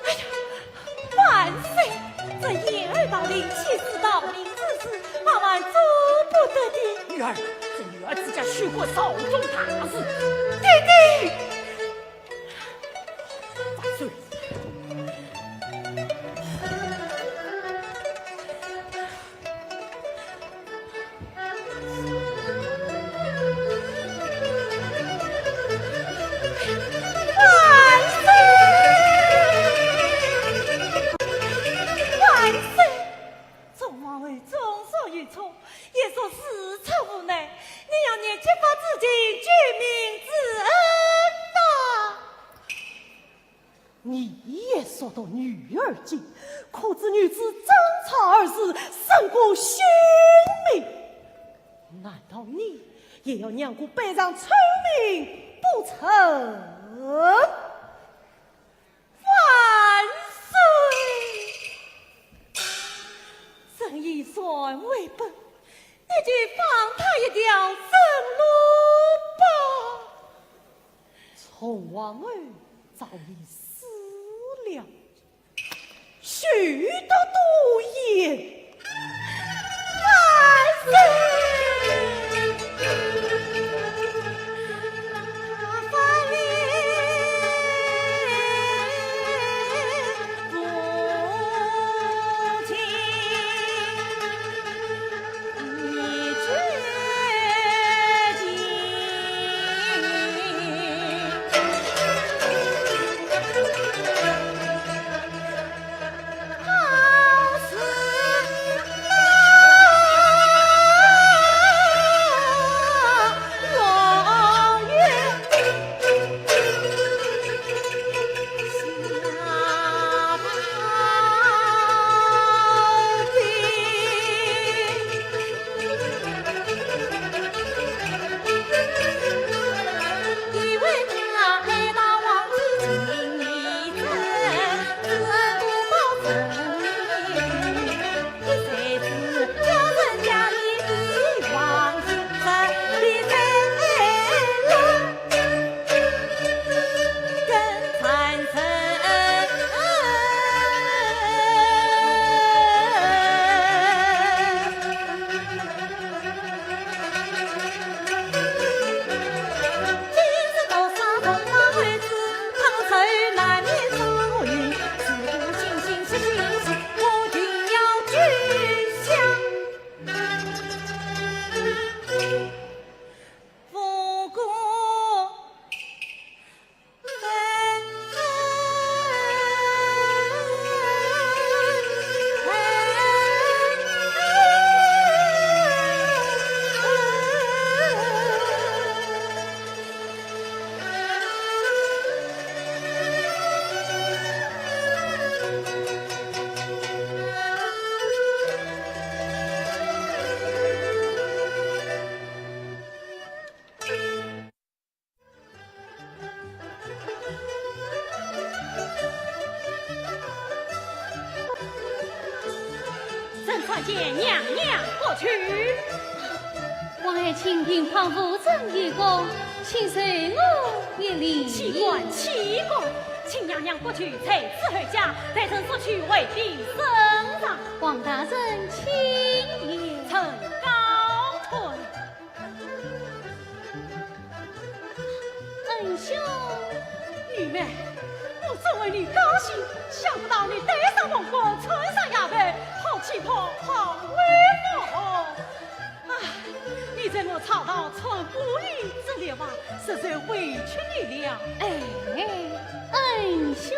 哎呀，万岁！这掩耳盗铃，岂是盗铃之事，万万做不得的。女儿，这女儿之家，休怪朝中大事。爹爹！万岁！万岁！众王侯众所欲宠，也说事出无奈，你要念及法子敬救命之恩呐。你也说到女儿经，可知女子争吵二字，胜过性命。难道你也要让我背上臭名不成？万岁！人以善为本，你就放他一条生路吧。 从王后早已死了，休得多言。万岁！见娘娘过去。我爱卿平匡扶正有功，请受我一礼。岂敢，岂敢，请娘娘过去，在此候驾，待臣速去回禀圣上。王大人请。臣告退。 恩兄。玉梅，我真为你高兴，想不到你戴上凤冠，穿上霞帔，好气派，好威风。啊，你在我曹操穿布衣之列哇，实在委屈你了。哎，恩兄。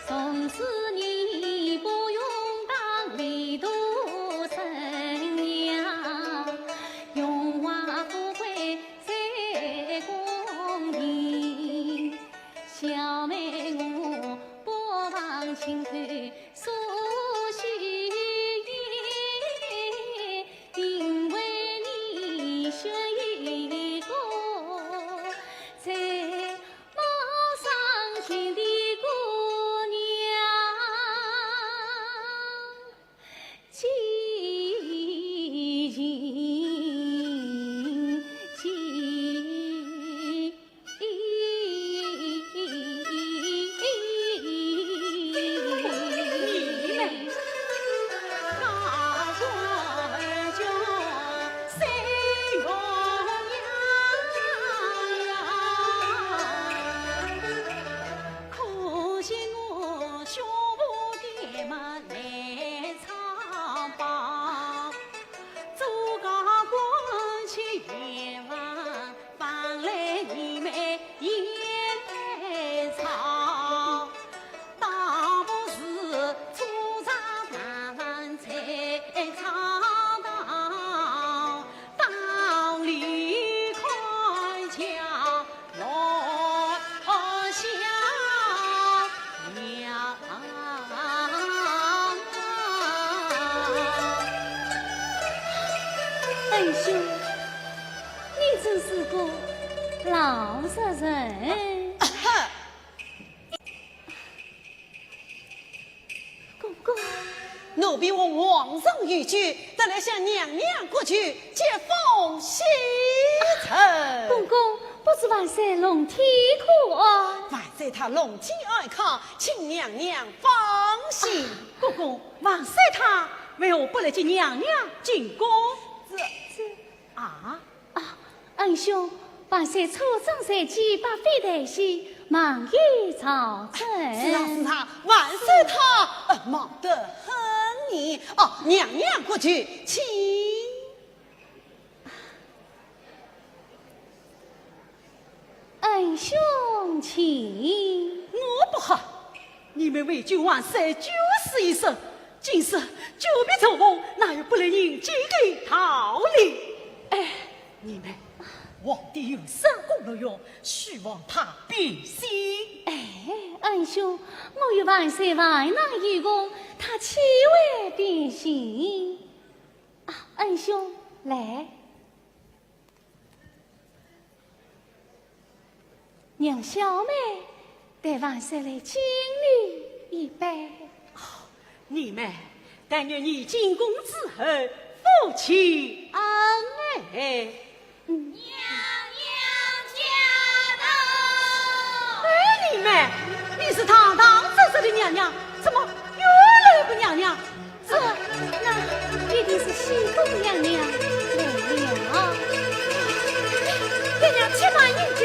从此你不用当唯独生呀，荣华富贵在功名。小妹我不忘情头 苏许仙，因为你是一个在我伤心的姑娘。既然，既 恩兄，你真是个老实人。公公。奴婢奉皇上御旨，特来向娘娘国舅接风洗尘。公公，不知万岁龙体可安？万岁他龙体安康，请娘娘放心。公公，万岁他为何不来接娘娘进宫？这……这……啊？ 啊，恩兄，万岁车驾在即，百妃待喜，忙有朝政。是啊，是啊，万岁他，呃，忙得很呢。哦，娘娘国舅，请。 恩兄请。我不好，你们为救万岁九死一生，今日久别重逢，哪有不来迎接的道理？哎，你们，皇帝有三宫六院，须望他变心。哎，恩兄，我与万岁万难与共，他岂会变心？啊，恩兄，来。 让小妹代万岁来敬你一杯。哦，你们，但愿你进宫之后，福气安康。嗯。娘娘驾到！哎，你们，你是堂堂正正的娘娘，怎么又来一个娘娘？ 这，那一定是西宫娘娘来了。爹娘且慢饮酒。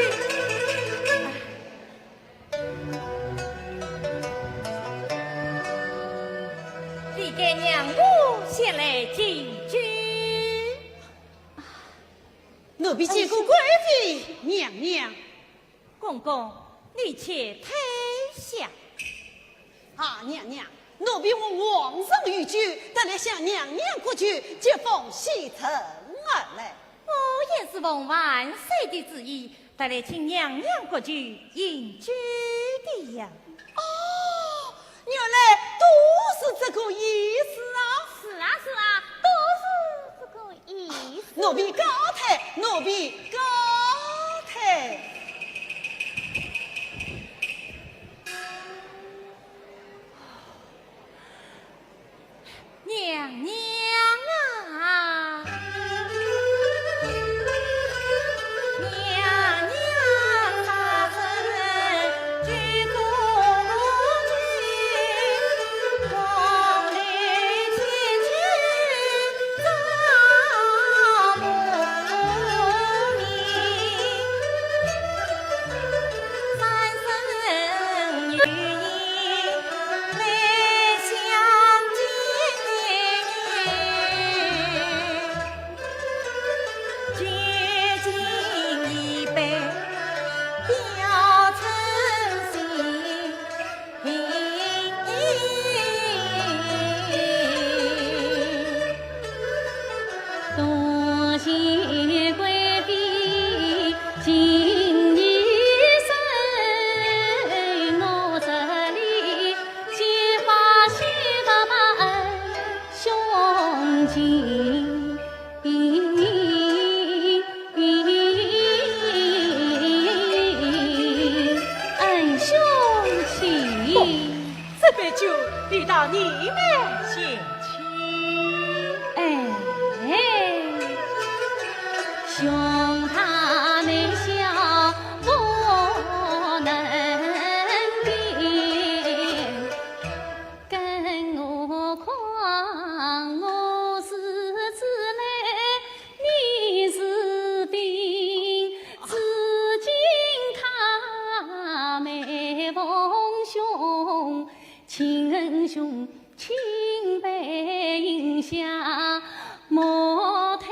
你给娘我先来敬酒。奴婢见过贵妃娘娘。公公，你且退下。啊，娘娘，奴婢奉皇上御旨，特来向娘娘国舅接风洗尘而来。我也是奉万岁的旨意，特来请娘娘国舅饮酒的呀。哦，原来都是这个意思啊。是啊，是啊，都是这个意思。奴婢告退，奴婢告退。 娘娘啊，娘娘啊， 多谢贵妃今日送我这里，鲜花献给恩兄亲。 恩兄请。不，这杯酒理当你们先请。哎，兄台难消我难平。 更何况我是子来，你是宾，至今他没逢兄，请恩兄，请备饮下，莫推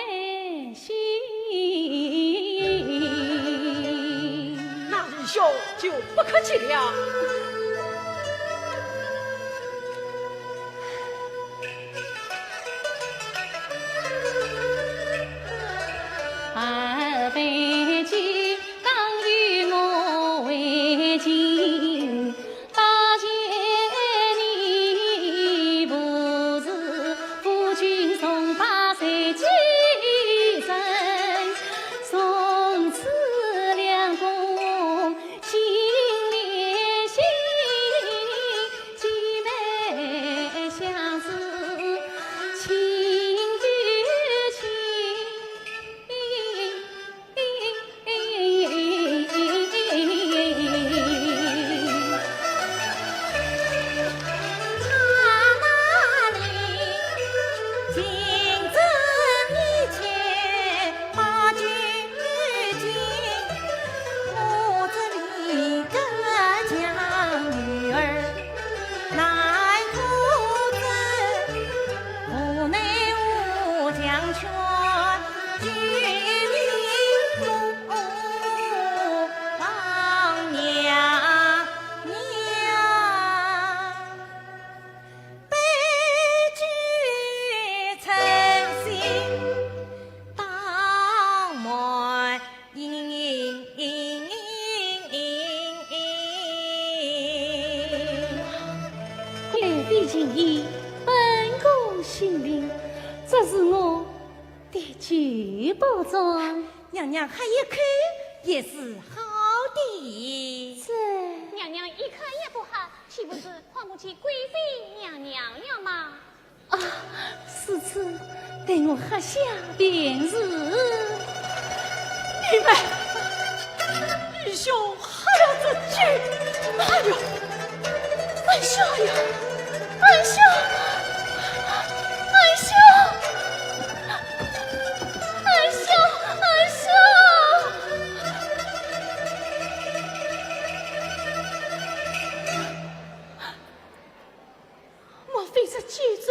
那愚兄就不客气了。二杯酒当与我为敬， 八戒你不是夫君送把谁寄人，从此两公心连心，姐妹相思情与情。 贵妃琴音，本宫心灵，这是我滴酒不沾。娘娘喝一口也是好的。这……娘娘一口也不喝，岂不是看不起贵妃娘娘了吗？ 啊，如此，待我喝下便是。你们，愚兄喝了这酒，哎呦，哎呦，哎呦，哎呦，哎呦，哎呦！ 莫非这酒中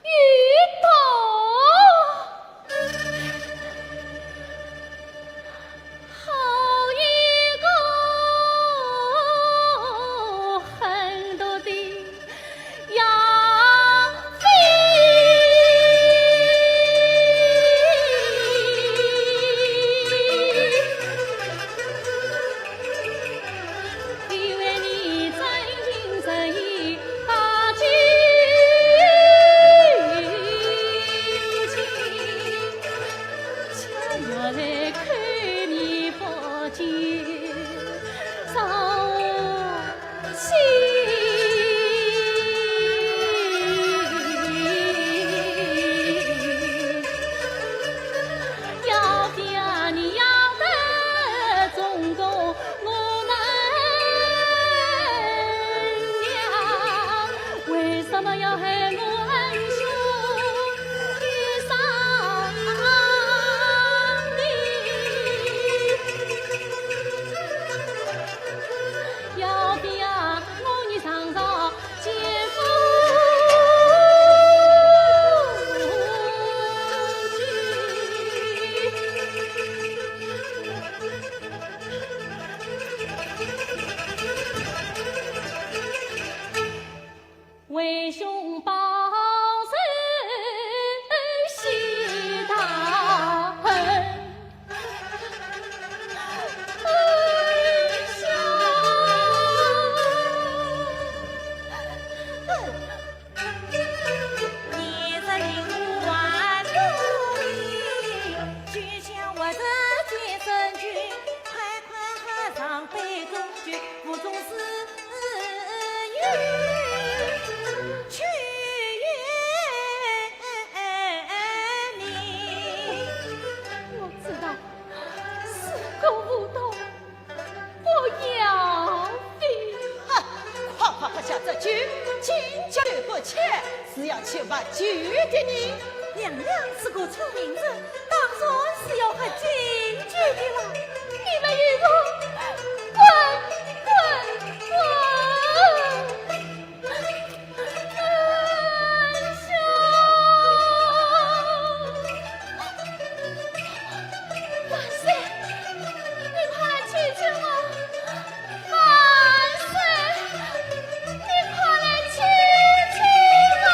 有毒？好一个狠毒的去吧，去的呢。娘娘是个聪明人，当然是要喝金酒的了。你们与我滚，滚，滚！万岁，你快来救救我！ 万岁，你快来救救我！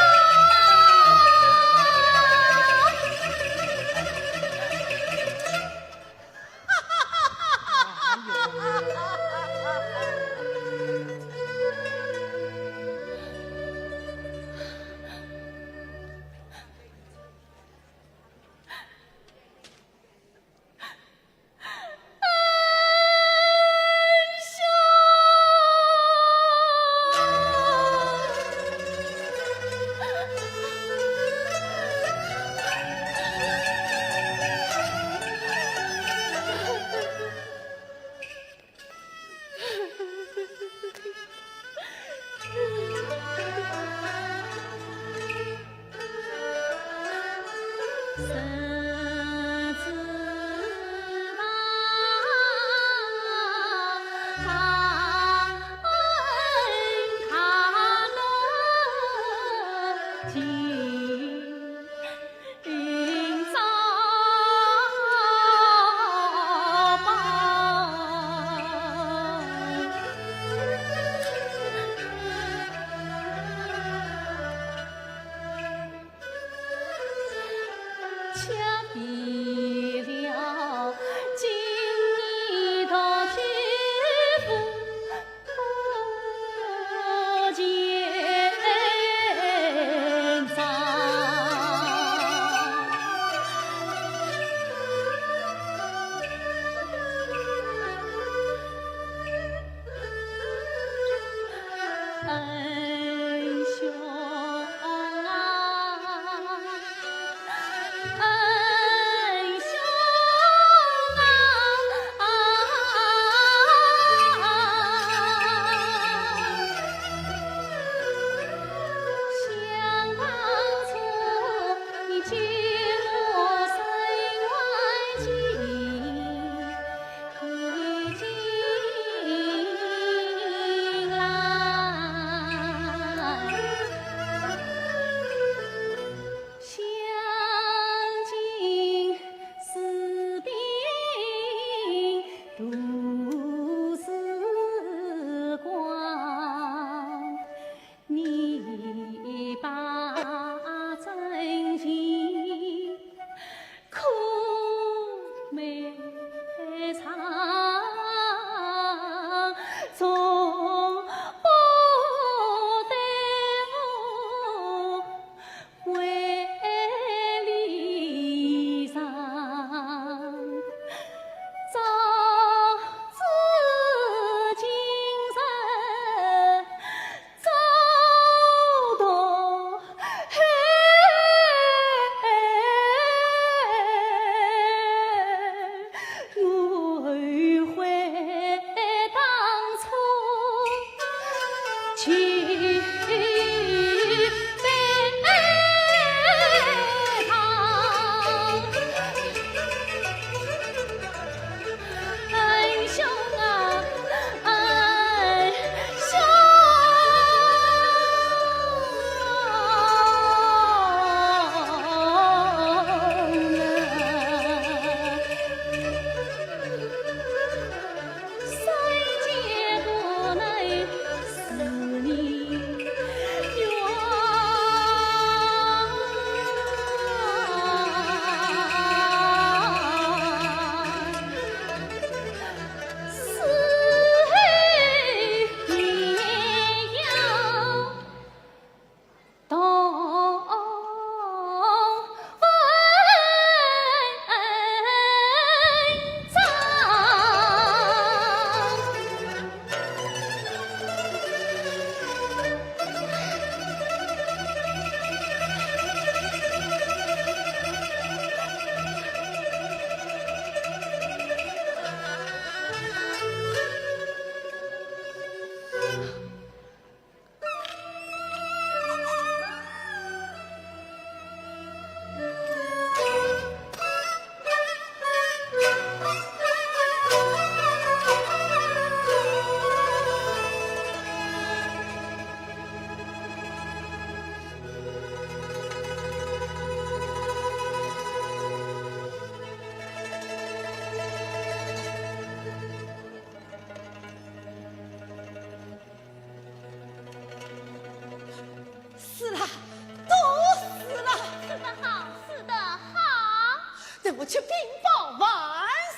我去禀报万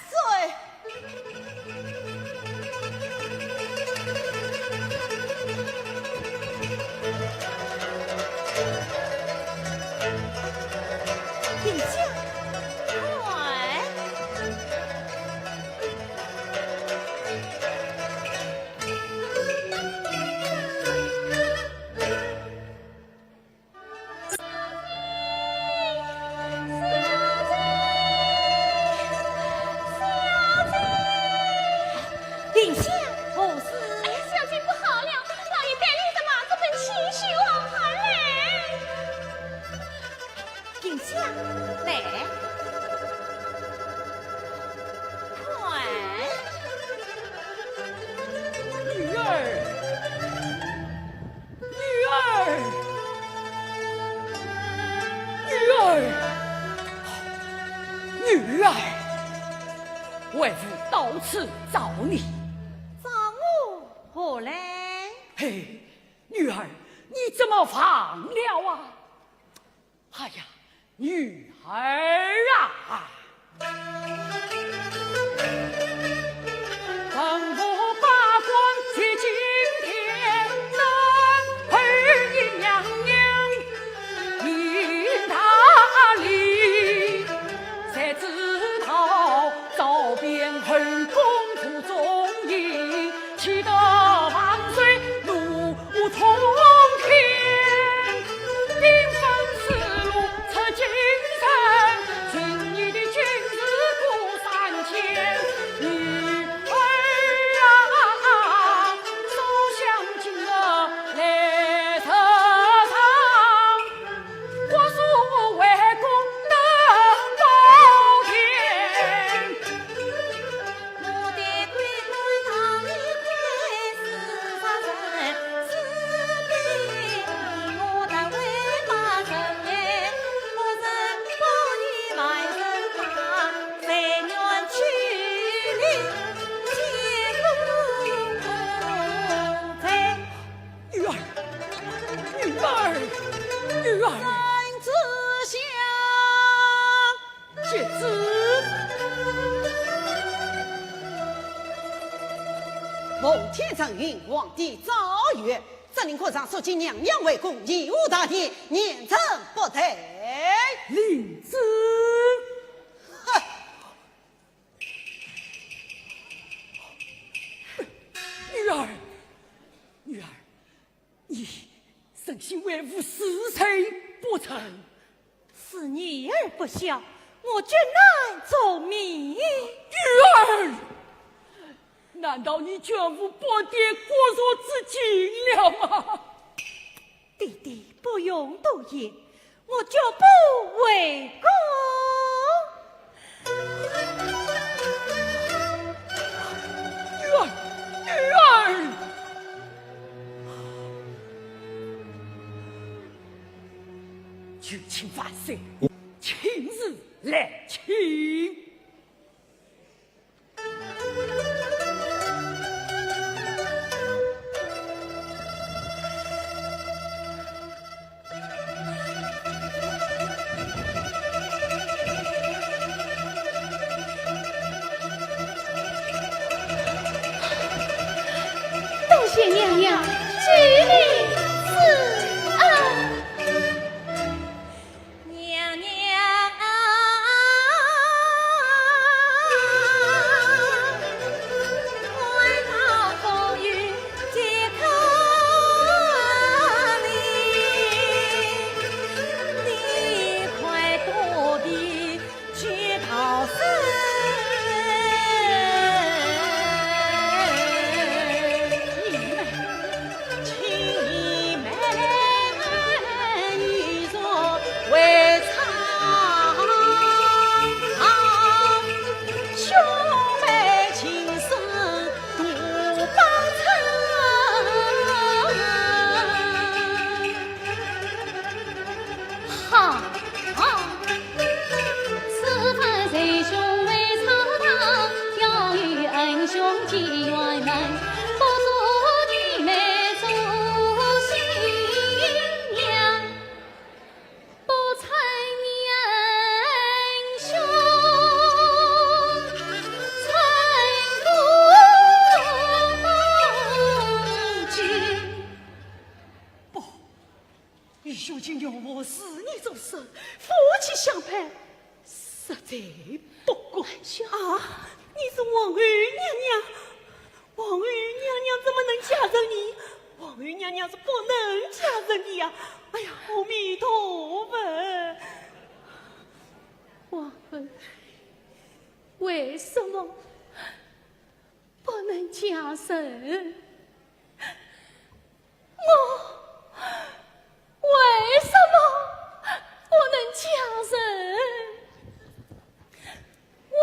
岁。殿下，快！殿下，何事？哎呀，小姐不好了，老爷带了一只麻子奔气血王而来。殿下，来，快！女儿，女儿，女儿，女儿，为父到此找你。找我何来？嘿，女儿，你怎么忘了啊？哎呀，女儿啊！ 女儿，女儿，女儿！三子相接旨。奉天承运，皇帝诏曰： 责令各尚书及娘娘回宫，延误大典，严惩不贷。领旨。哼！女儿，女儿，你诚心为父死罪不成？ 是女儿不孝，我决难从命。女儿，难道你全无半点骨肉之情了吗？爹爹不用多言，我决不回宫。女儿，女儿！ 就请万岁亲自来请。 多谢娘娘救命之恩。娘娘啊！才不过。啊，你是皇后娘娘，皇后娘娘怎么能嫁人呢？皇后娘娘是不能嫁人的呀！哎呀，阿弥陀佛！皇后，为什么不能嫁人？ 我为什么不能嫁人？为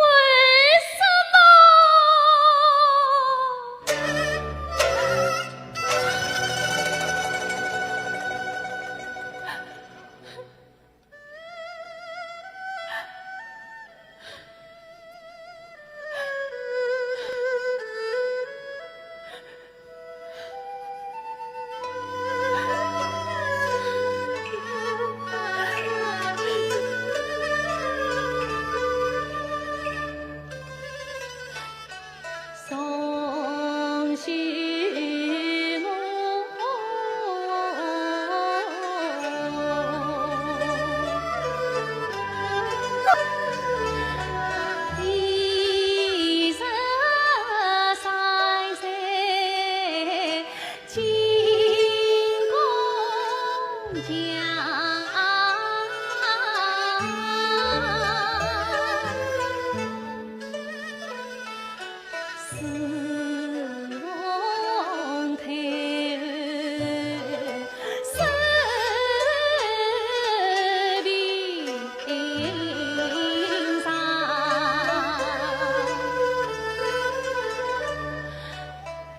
什么？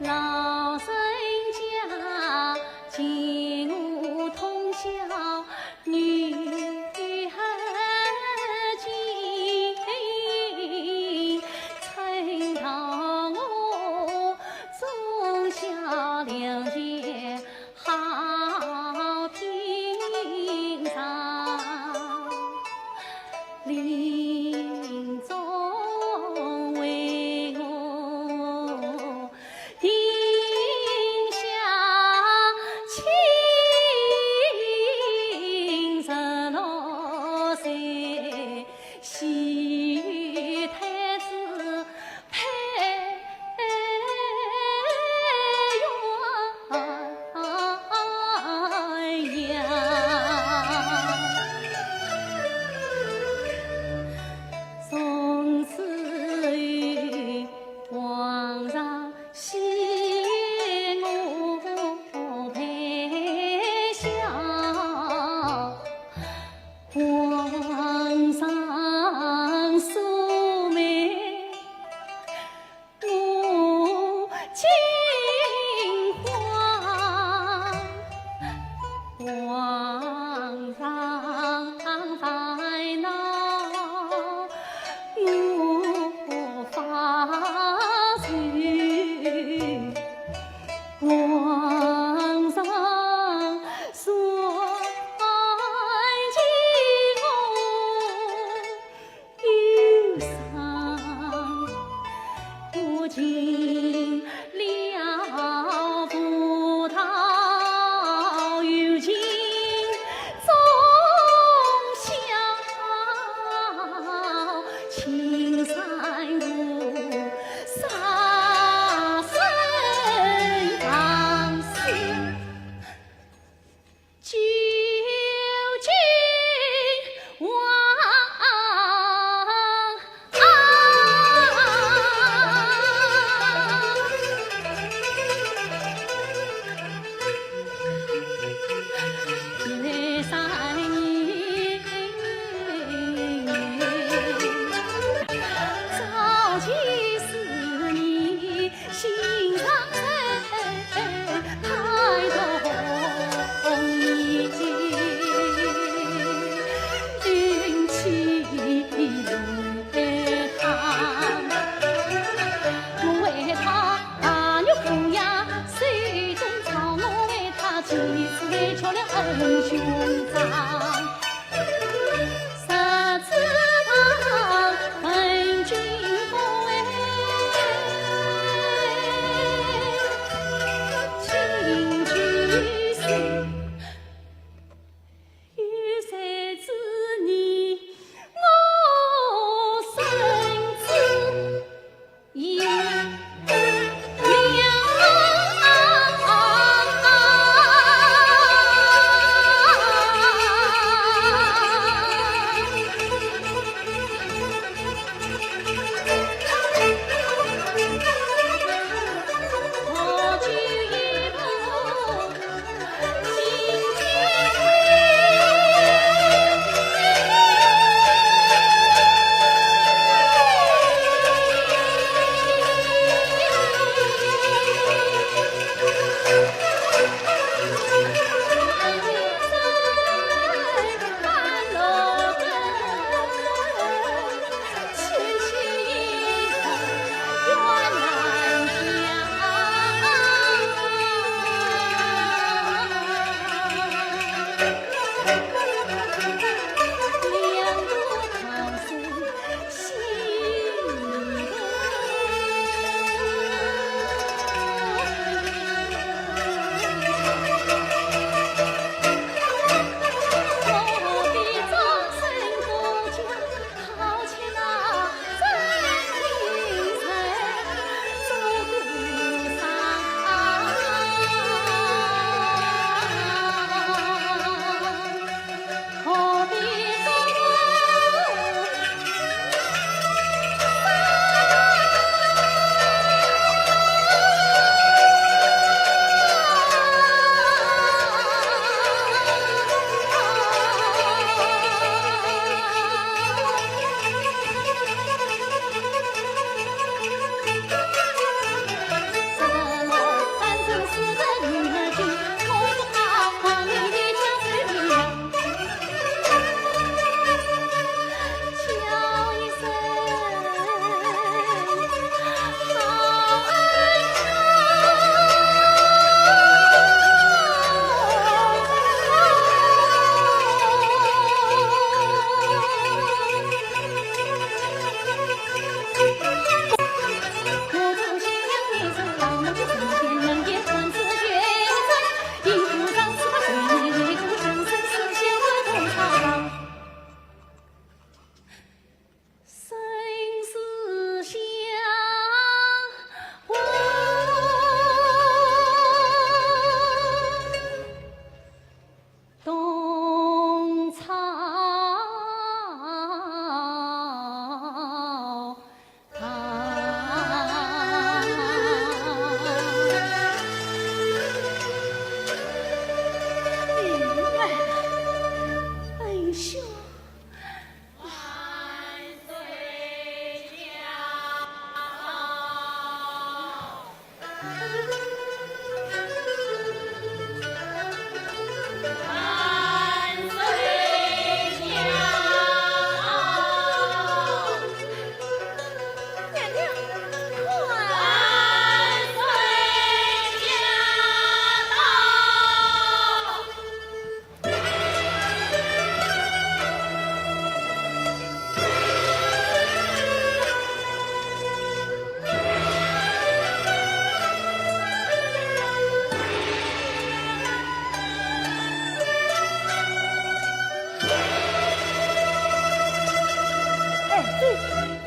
老人家，请我通宵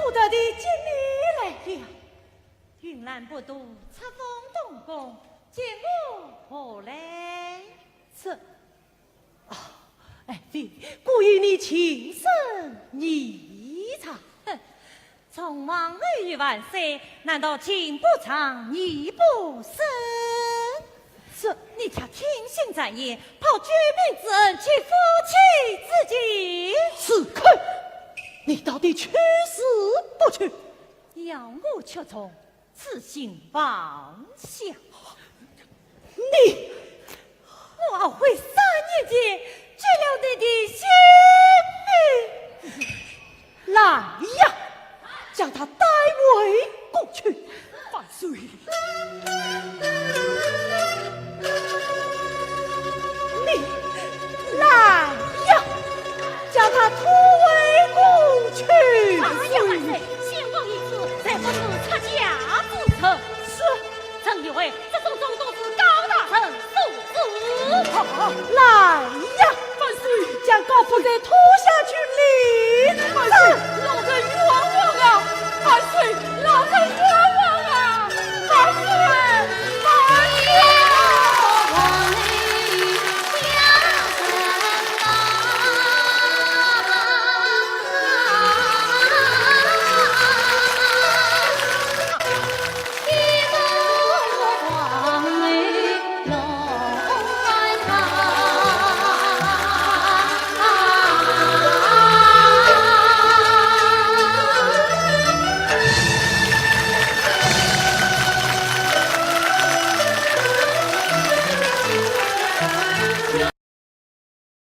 我特地接你来了。云岚不度，册封东宫，接我何来？这，啊，爱妃，故意你轻声细唱。哼，从王后与万岁，难道情不长，意不深？这，你却听信谗言，报救命之恩，弃夫妻之情。住口！你到底去是不去？要我屈从，此心妄想。你，我后悔三年前救了你的性命。来呀，将她带回宫去。万岁！你，来呀，将她拖